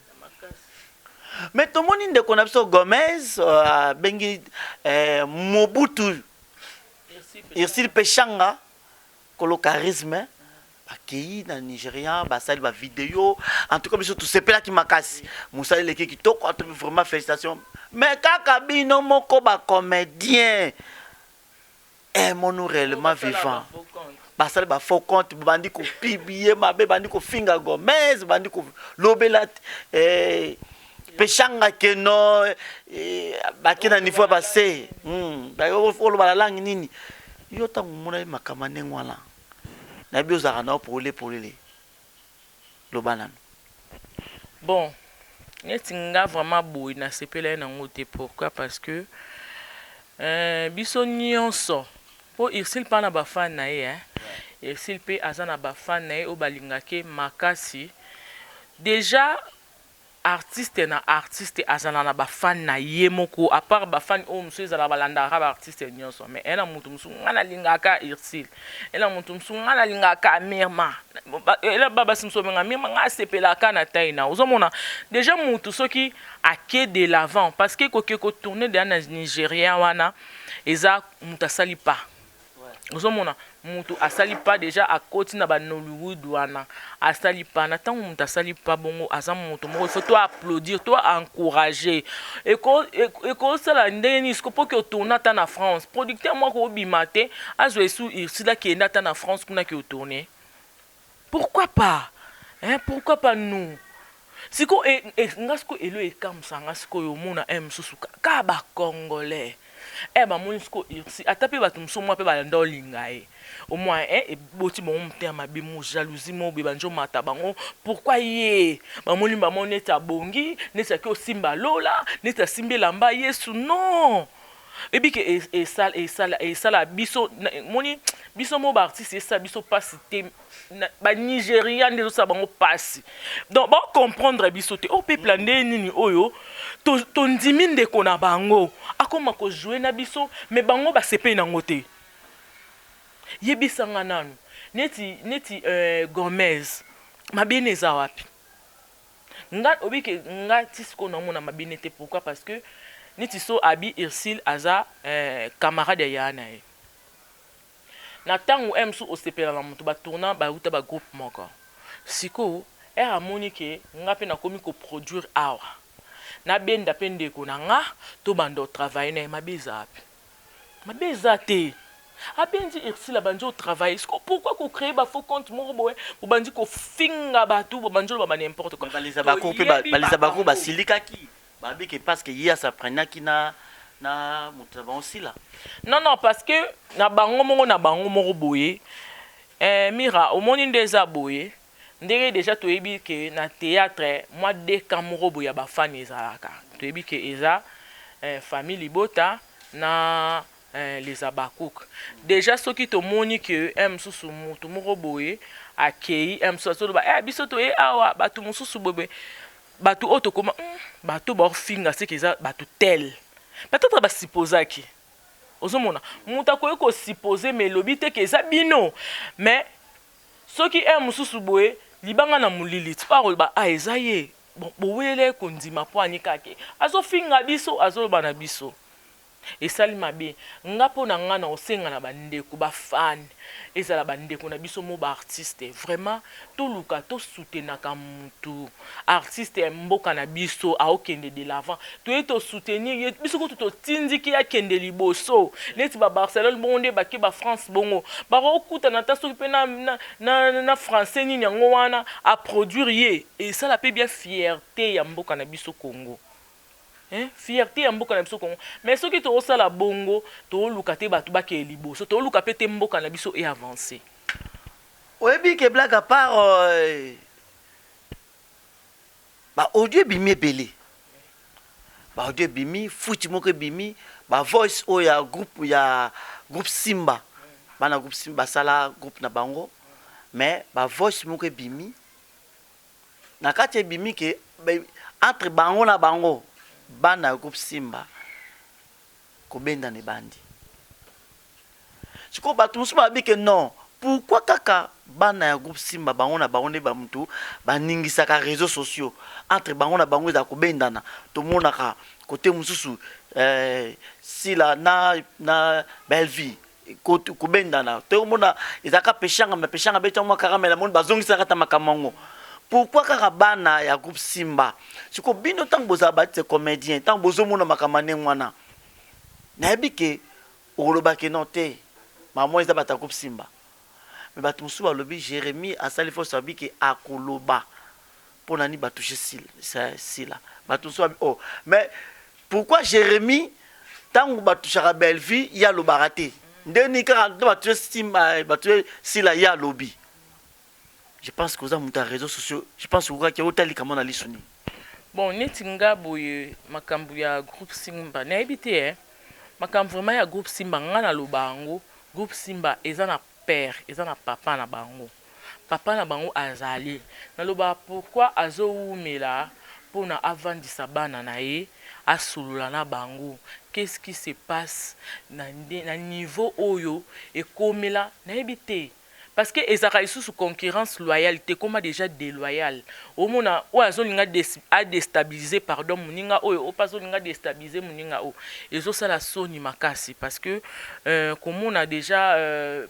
Mais tomoni ndeko na biso Gomez abengi Mobutu Ursile Peshanga kolo charisme, bakei na Nigeria, basali bavideo. En tout cas biso tosepelaki makasi, mosala eleki kitoko, atobi vraiment félicitation. Mais kaka bino moko bacomédien aimons-nous réellement vivant, basali ba faux compte, bandi kopublier mabe, bandi kofinga Gomez, bandi kolobela Peshanga keno bake na niveau ya base oloba na langue nini. Yo ntango omonaki makambo ya ndenge wana, nayebi ozalaka na yo polele polele, loba nano. Bon, neti nga vraiment boye nasepela ye nango te. Pourquoi? Parce que Eh, biso nionso po Ursule pe aza na ba fan na ye hein. Ursule pe aza na ba fan na ye oyo balingake makasi. Dejà artiste na artiste azala na ba fan na ye moko à part ba fan oyo mosusu ezala balandaka ba artiste nionso mais ena mutu mosusu nga nalingaka Ursule, ena mutu mosusu nga nalingaka Mirma, ena ba basi mosusu babenga Mirma nga asepelaka na taille na ozomona dejà mutu soki Ake de l'avant parce que koke ko tourner dejà na Nigeria wana eza mutu asali pas ozo mona mutu asali pas dejà akoti na ba Nollywood wana asali pas na tango mutu asali pas bongo aza mutu moko il faut to applaudir to encourager eko eko sala ndenge nini siko po ke tourner ata na France producteur moko obima te azwa esu Ursule akende ata na France kuna ke tourner Pourquoi pas hein pourquoi pas nous siko e, e, nga siko elo ekamwisa nga sikoyo omona e mosusu kaka ba congolais e bamoni siko ursi ata mpe bato mosusu mwa mpe balanda olinga ye omwa e eboti bango motema mabe mo jalousie mo boye banjo mata bango pourquoi ye bamoni bango neti abongi neti ake osimba lola neti asimbi elamba yesu non Oyebi ke esala esala esala biso moni biso mo ba artiste esala biso pasi te ba Nigeria nde ezosala bango pasi donc ba comprendre biso te o oh, peuple ya nde nini oyo tondimi ndeko na bango akoma ko jouer na biso mais bango basepeli nango te yebisa nga nanu neti neti euh, Gomez mabene eza wapi Nga oyebi ke nga ti sikoyo na mona mabe ne te pourquoi parce que neti so abi Ursule aza eh, camarade ya yaya na ye na tangu eh mosusu osepela na mutu ba tourna ba wuta ba groupe moko sikoyo heure amoni ke nga pe nakomi ko produire awa na benda pe ndeko na nga to banda o travailler na ye mabe eza wapi? Mabe eza te. Abendi Ursule abandi o travailler. Sikoyo pourquoi ko creer ba faux compte moko boye bobandi ko finga batu bobandi oloba ba n'importe quoi. Mais ba les Abakour pe ba les Abakour ba silikaki ba bi que parce que ye a s'apprenaki na na mutu na bango Sila. Non non parce que na bango moko na bango moko boye eh Mira omoni nde eza boye ndenge dejà toyebi que na theatre mwa deux camps moko boye ya ba fan ezalaka toyebi que eza eh, famille libota na eh, les Habacuc dejà soki tomoni que eh, mosusu mutu moko boye akei eh, mosusu azoloba eh, biso toye awa bato mosusu boye bato oyo tokoma hmm, bato baofinga seke eza bato tel peut-être basupposaki ozomona moto akoki kosuppose mais elobi te ke eza bino mais Soki heure mosusu boye libanga na molili ti akoloba ah eza ye bon boweleli ye kondima po ani kaka ke azo finga biso azoloba na biso esali mabe nga po na nga nakosenga na ba ndeko ba fan ezala ba ndeko na biso mo ba artiste vraiment toluka to soutenaka mutu Artiste ya mboka na biso aokende de l'avant toye to soutenir ye biso kutu totindiki ye akende liboso neti ba Barcelone bongo nde bake ba France bongo bakokutana ata soki pe na, na, na, na français nini yango wana a produire ye esala pe bien fierte ya mboka na biso Congo hein? Fierte ya mboka na biso Congo mais soki tokosala bongo toluka te bato bakende liboso toluka pe te mboka na biso e avancer. Oyebi ke blague à part euh, Ba audio ebimi ebele. Ba audio ebimi, fuite moko ebimi, ba voice oyo ya groupe ya groupe Simba. Bana groupe Simba basala groupe na bango mais ba voice moko ebimi. Na kati ebimi ke entre bango na bango bana ya groupe Simba kobendana ebandi. Sikoyo batu mosusu balobi ke non pourquoi kaka bana ya groupe Simba bango na bango nde ba mutu baningisaka reseaux sociaux entre bango na bango ezala kobendana tomonaka kote mosusu eh, Sila na, na Bellevue kobendana tokomona ezalaka peshanga me peshanga beti yango mwa karamel amoni bazongisaka ata makambo yango pourquoi kaka bana ya groupe Simba sikoyo bino ntango bozala batise comédien ntango bozomona makambo ya ndenge wana nayebi ke Okoloba que non te maman eza batu ya groupe simba mais batu mosusu balobi Jeremie asali force alobi que akoloba pona nini ba touche sila batu mosusu babi oh mais pourquoi Jeremie tangu ba touchaka Bellevue ye alobaka te nde nini kaka nde ba touche simba ba touche sila ye alobi je pense que oza moto ya réseaux sociaux je pense okokaki otali likambo na lisu nini Bon neti nga boye makambo ya groupe Simba nayebi te eh. Makambo vraiment ya groupe Simba nga na loba yango groupe Simba eza na père eza na papa na bango papa na bango azali na loba pourquoi azo wumela pona avandisa bana na ye asolola na bango qu'est ce qui se passe na na niveau oyo ekomela nayebi te Parce que ezalaka lisusu concurrence loyale te ekoma dejà deloyale omona oyo azo linga a destabiliser pardon muninga oyo oyo pe azo linga a destabiliser muninga oyo ezo sala soni makasi parce que komona dejà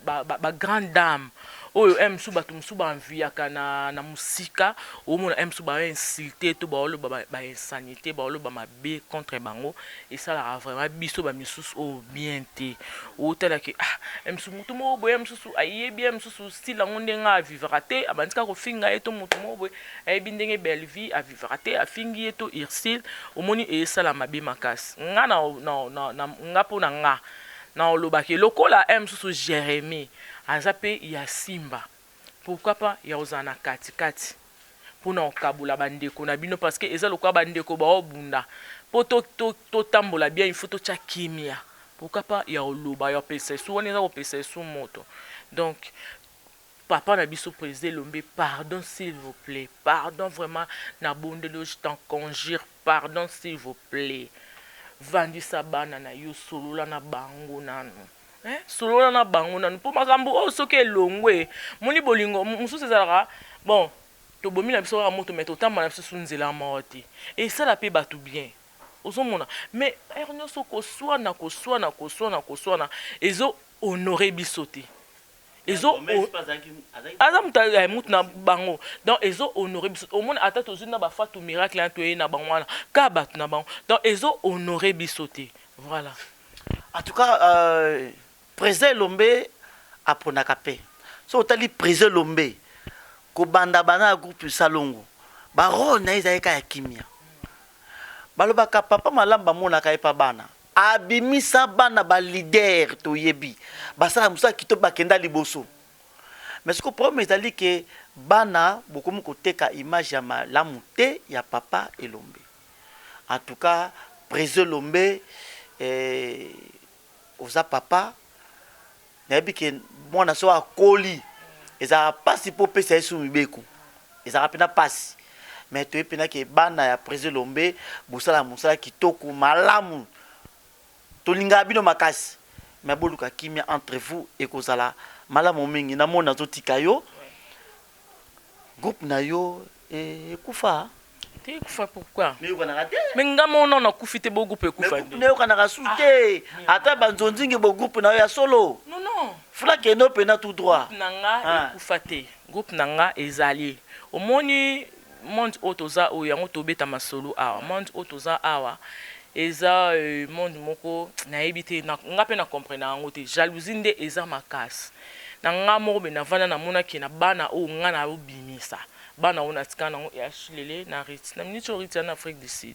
ba grande dame oyo heure mosusu batu mosusu ba enviaka na musika omona heure mosusu ba insulte to bao loba ba insanite bao loba mabe contre bango esalaka vraiment biso ba misusu oyo bien te otala ke ah mosusu mutu moko boye mosusu ayebi ye mosusu style yango ndenge a vivaka te abandi kaka kofinga ye to mutu moko boye ayebi ndenge Bellevue a vivaka te afingi ye to Ursule omoni esala mabe makasi nga na, na, na, na nga mpo na nga na olobaki lokola eh, mosusu Jeremie aza pe ya Simba pourquoi pas ya kozala na kati kati pona kokabola ba ndeko na bino parce que eza lokola ba ndeko bao bunda po to to totambola bien il faut totia kimia pourquoi pas ya koloba ya kopesa esu wana eza kopesa esu moto donc papa na biso president Elombe pardon s'il vous plait pardon vraiment na bondeli yo je t'en conjure pardon s'il vous plait vandisa bana na yo solola na bango nanu Eh solola na bango nanu po makambo oyo soki elongwe moni bolingo mosusu ezalaka bon tobomi na biso kaka moto mais totambola na biso su nzela moko te esala pe bato bien ozomona mais heure nyonso koswana koswana koswana koswana ezo honore biso te ezo aza moto eh, moto na bango donc ezo honore biso omona ata tozwi na bafatu miracle wana toye na bango wana ka bato na bango donc ezo honore biso te voilà En tout cas euh, président Elombe aponaka pe. So otali président Elombe kobanda bana ya groupe Salongo ba role na ye ezalaki kaka ya kimia. Balobaka papa malamu bamonaka ye pa bana. Abimisa bana ba leader toyebi. Basala mosala kitoko bakenda liboso. Mais sikoyo problème ezali ke bana bokomi koteka image ya malamu te ya papa Elombe. En tout cas president Elombe eh, oza papa nayebi ke mwana so akoli ezalaka mpasi mpo opesa ye su mibeko ezalaka mpena mpasi mais toyebi mpena ke bana ya president Elombe bosala mosala kitoko malamu tolingaka bino makasi mais boluka kimia entre vous ekozala malamu mingi namoni nazotika yo Groupe na yo ekufa? Te ekufa pourquoi? Neyokanaka te. Mais nga moko nanu nakufi te bo groupe ekufa nde. Neyokanaka su te. Ata ba nzonzingi bo groupe na yo ya solo. Non non. Fula kende pena tout droit. Groupe na nga ekufa te. Groupe na nga ezali. Omoni monde oyo toza oyo yango tobeta masolo awa. Monde oyo toza awa eza monde moko nayebi te nga pe na comprenaka yango te. Jalousie nde eza makasi. Na nga moko boye na vanda na mona ke na bana oyo nga nazo bimisa bana oyo na tikala nango ya Shilele na Ruth na minute oyo Ruth aza na Afrique du Sud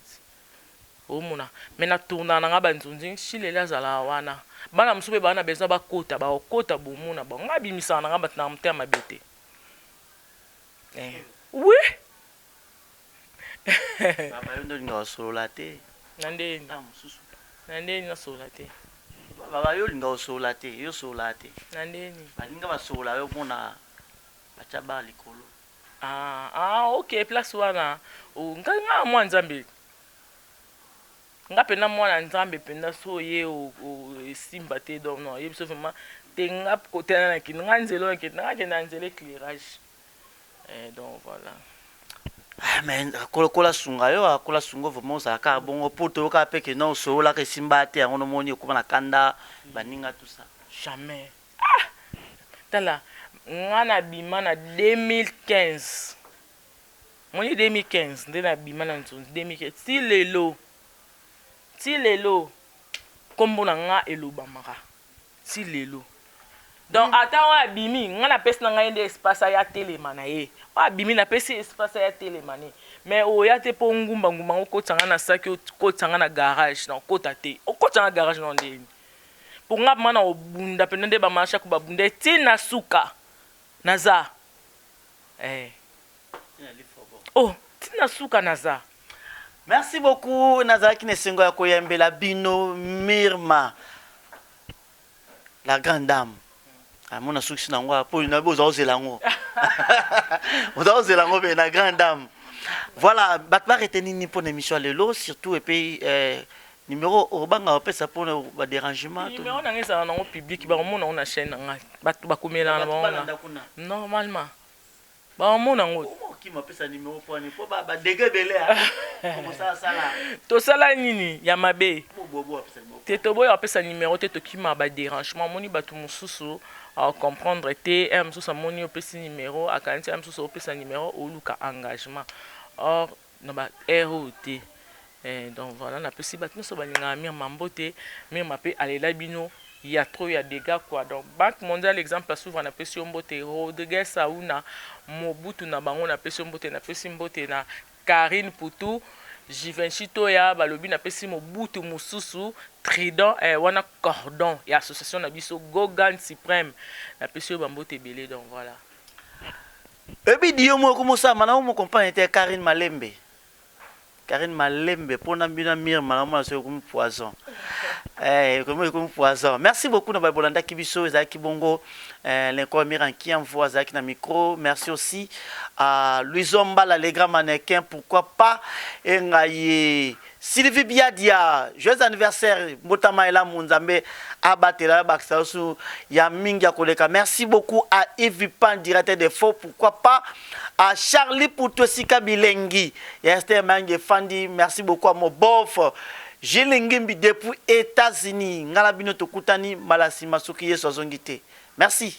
omona mais na tournaka na nga ba nzonzing Shilele azalaka wana bana mosusu pe baza na besoin ba kota bako kota bomona bango nga abimisaka na nga batu na motema mabe te eh oui Baba yo nde olingaka kosolola te. Na ndenge nini? Na ndenge nini nasolola te? Baba yo olingaka kosolola te, yo osololaka te. Na ndenge nini? Baninga basolola yo omona batya bar likolo. Ah, ah ok place wana oh, nga nga mwa nzambe nga pena mwana nzambe pena so oye esimba te donc non ye biso vraiment te nga kote na nakende nga nzela oyo nakende nga nakende na nzela éclairage Eh, donc voilà. Ah, mais kola sunga yo ah, kola sunga vraiment ozala kaka bongo mpo toyokaka mpe ke non osololaka esimba te yango nomoni okoma na kanda baninga tout ça jamais ah! tala nga nabima na 2015 moni 2015 nde nabima na nzonzi 2015 ti lelo ti lelo nkombo na nga elobamaka Ti lelo. Donc ata oyo abimi nga na pesi na nga ye nde espace aya atelema na ye. Oyo abimi na pesi ye espace aya atelema ne. Mais oya te po ongumba ngumba nga okotisa nga na sac okotisa nga na garage na okota te. Okotisa nga garage nao ndenge nini? Po nga vraiment nako bunda penza nde ba mama shako ba bunda ye ti na suka. Naza eh. Oh ti na suka naza. Merci beaucoup nazalaki na esengo ya koyambela bino Mirma la grande dame. Amona sukisi na yango po na boza ozela yango. Oza ozela yango pe na grande dame. Voilà, bato ba retenir nini mpo na émission ya lelo surtout et puis euh, numéro obanga opesa mpo na ba dérangement to Numéro na ngai ezala nango public, bakomona yango na chaîne na ngai. Bato bakomelaka na Bato bango balanda nga. kuna. Normalement. Bakomona yango. Okima opesa numéro mpo ani mpo ba ba dégâts ebele ah. Mosala sala. Tosala nini ya mabe? Bobo apesa numéro. Te toboya kopesa numéro te tokima ba dérangement omoni bato mosusu comprendre te heure mosusu amoni opesi numéro akanisi heure mosusu opesa numéro oluka engagement or na ba heure oyo te. Eh, donc voilà napesi bato nyonso balingaka Mirma mbote. Mirma mpe alela bino ya trop ya dégâts quoi. Donc Banque mondiale exemple souvre napesi yo mbote. Rodriguez Auna Mobutu na bango napesi yo mbote. Napesi mbote na Karine Putu Givenchy Toya balobi napesi Mobutu mosusu Trident eh, wana cordon ya association na biso Gogan Supreme napesi yo bambote ebele. Donc voilà. Ebi dio moko mosama na mo comprendre te Karine Malembe. Karine Malembe pona bino Mirma na mona soki ekomi poison. Eh ekomi ekomi poison. Merci beaucoup na ba bolandaki biso ezalaki bongo eh, l'incroyable Mira Nkiamvo azalaki na micro. Merci aussi à Louison Mbala le grand mannequin pourquoi pas et ngaye Sylvie Biadia joyeux anniversaire mbotama elamu Nzambe abatela bakisa yo ya mingi ya koleka. Merci beaucoup à Yves Pan directeur des faux pourquoi pas à Charlie Poutou esika bilengi ya Esther Mayangi efandi. Merci beaucoup à mon bof Gilles Ngimbi depuis États-Unis. Ngala bino tokutani mbala sima soki Yesu azongi te. Merci.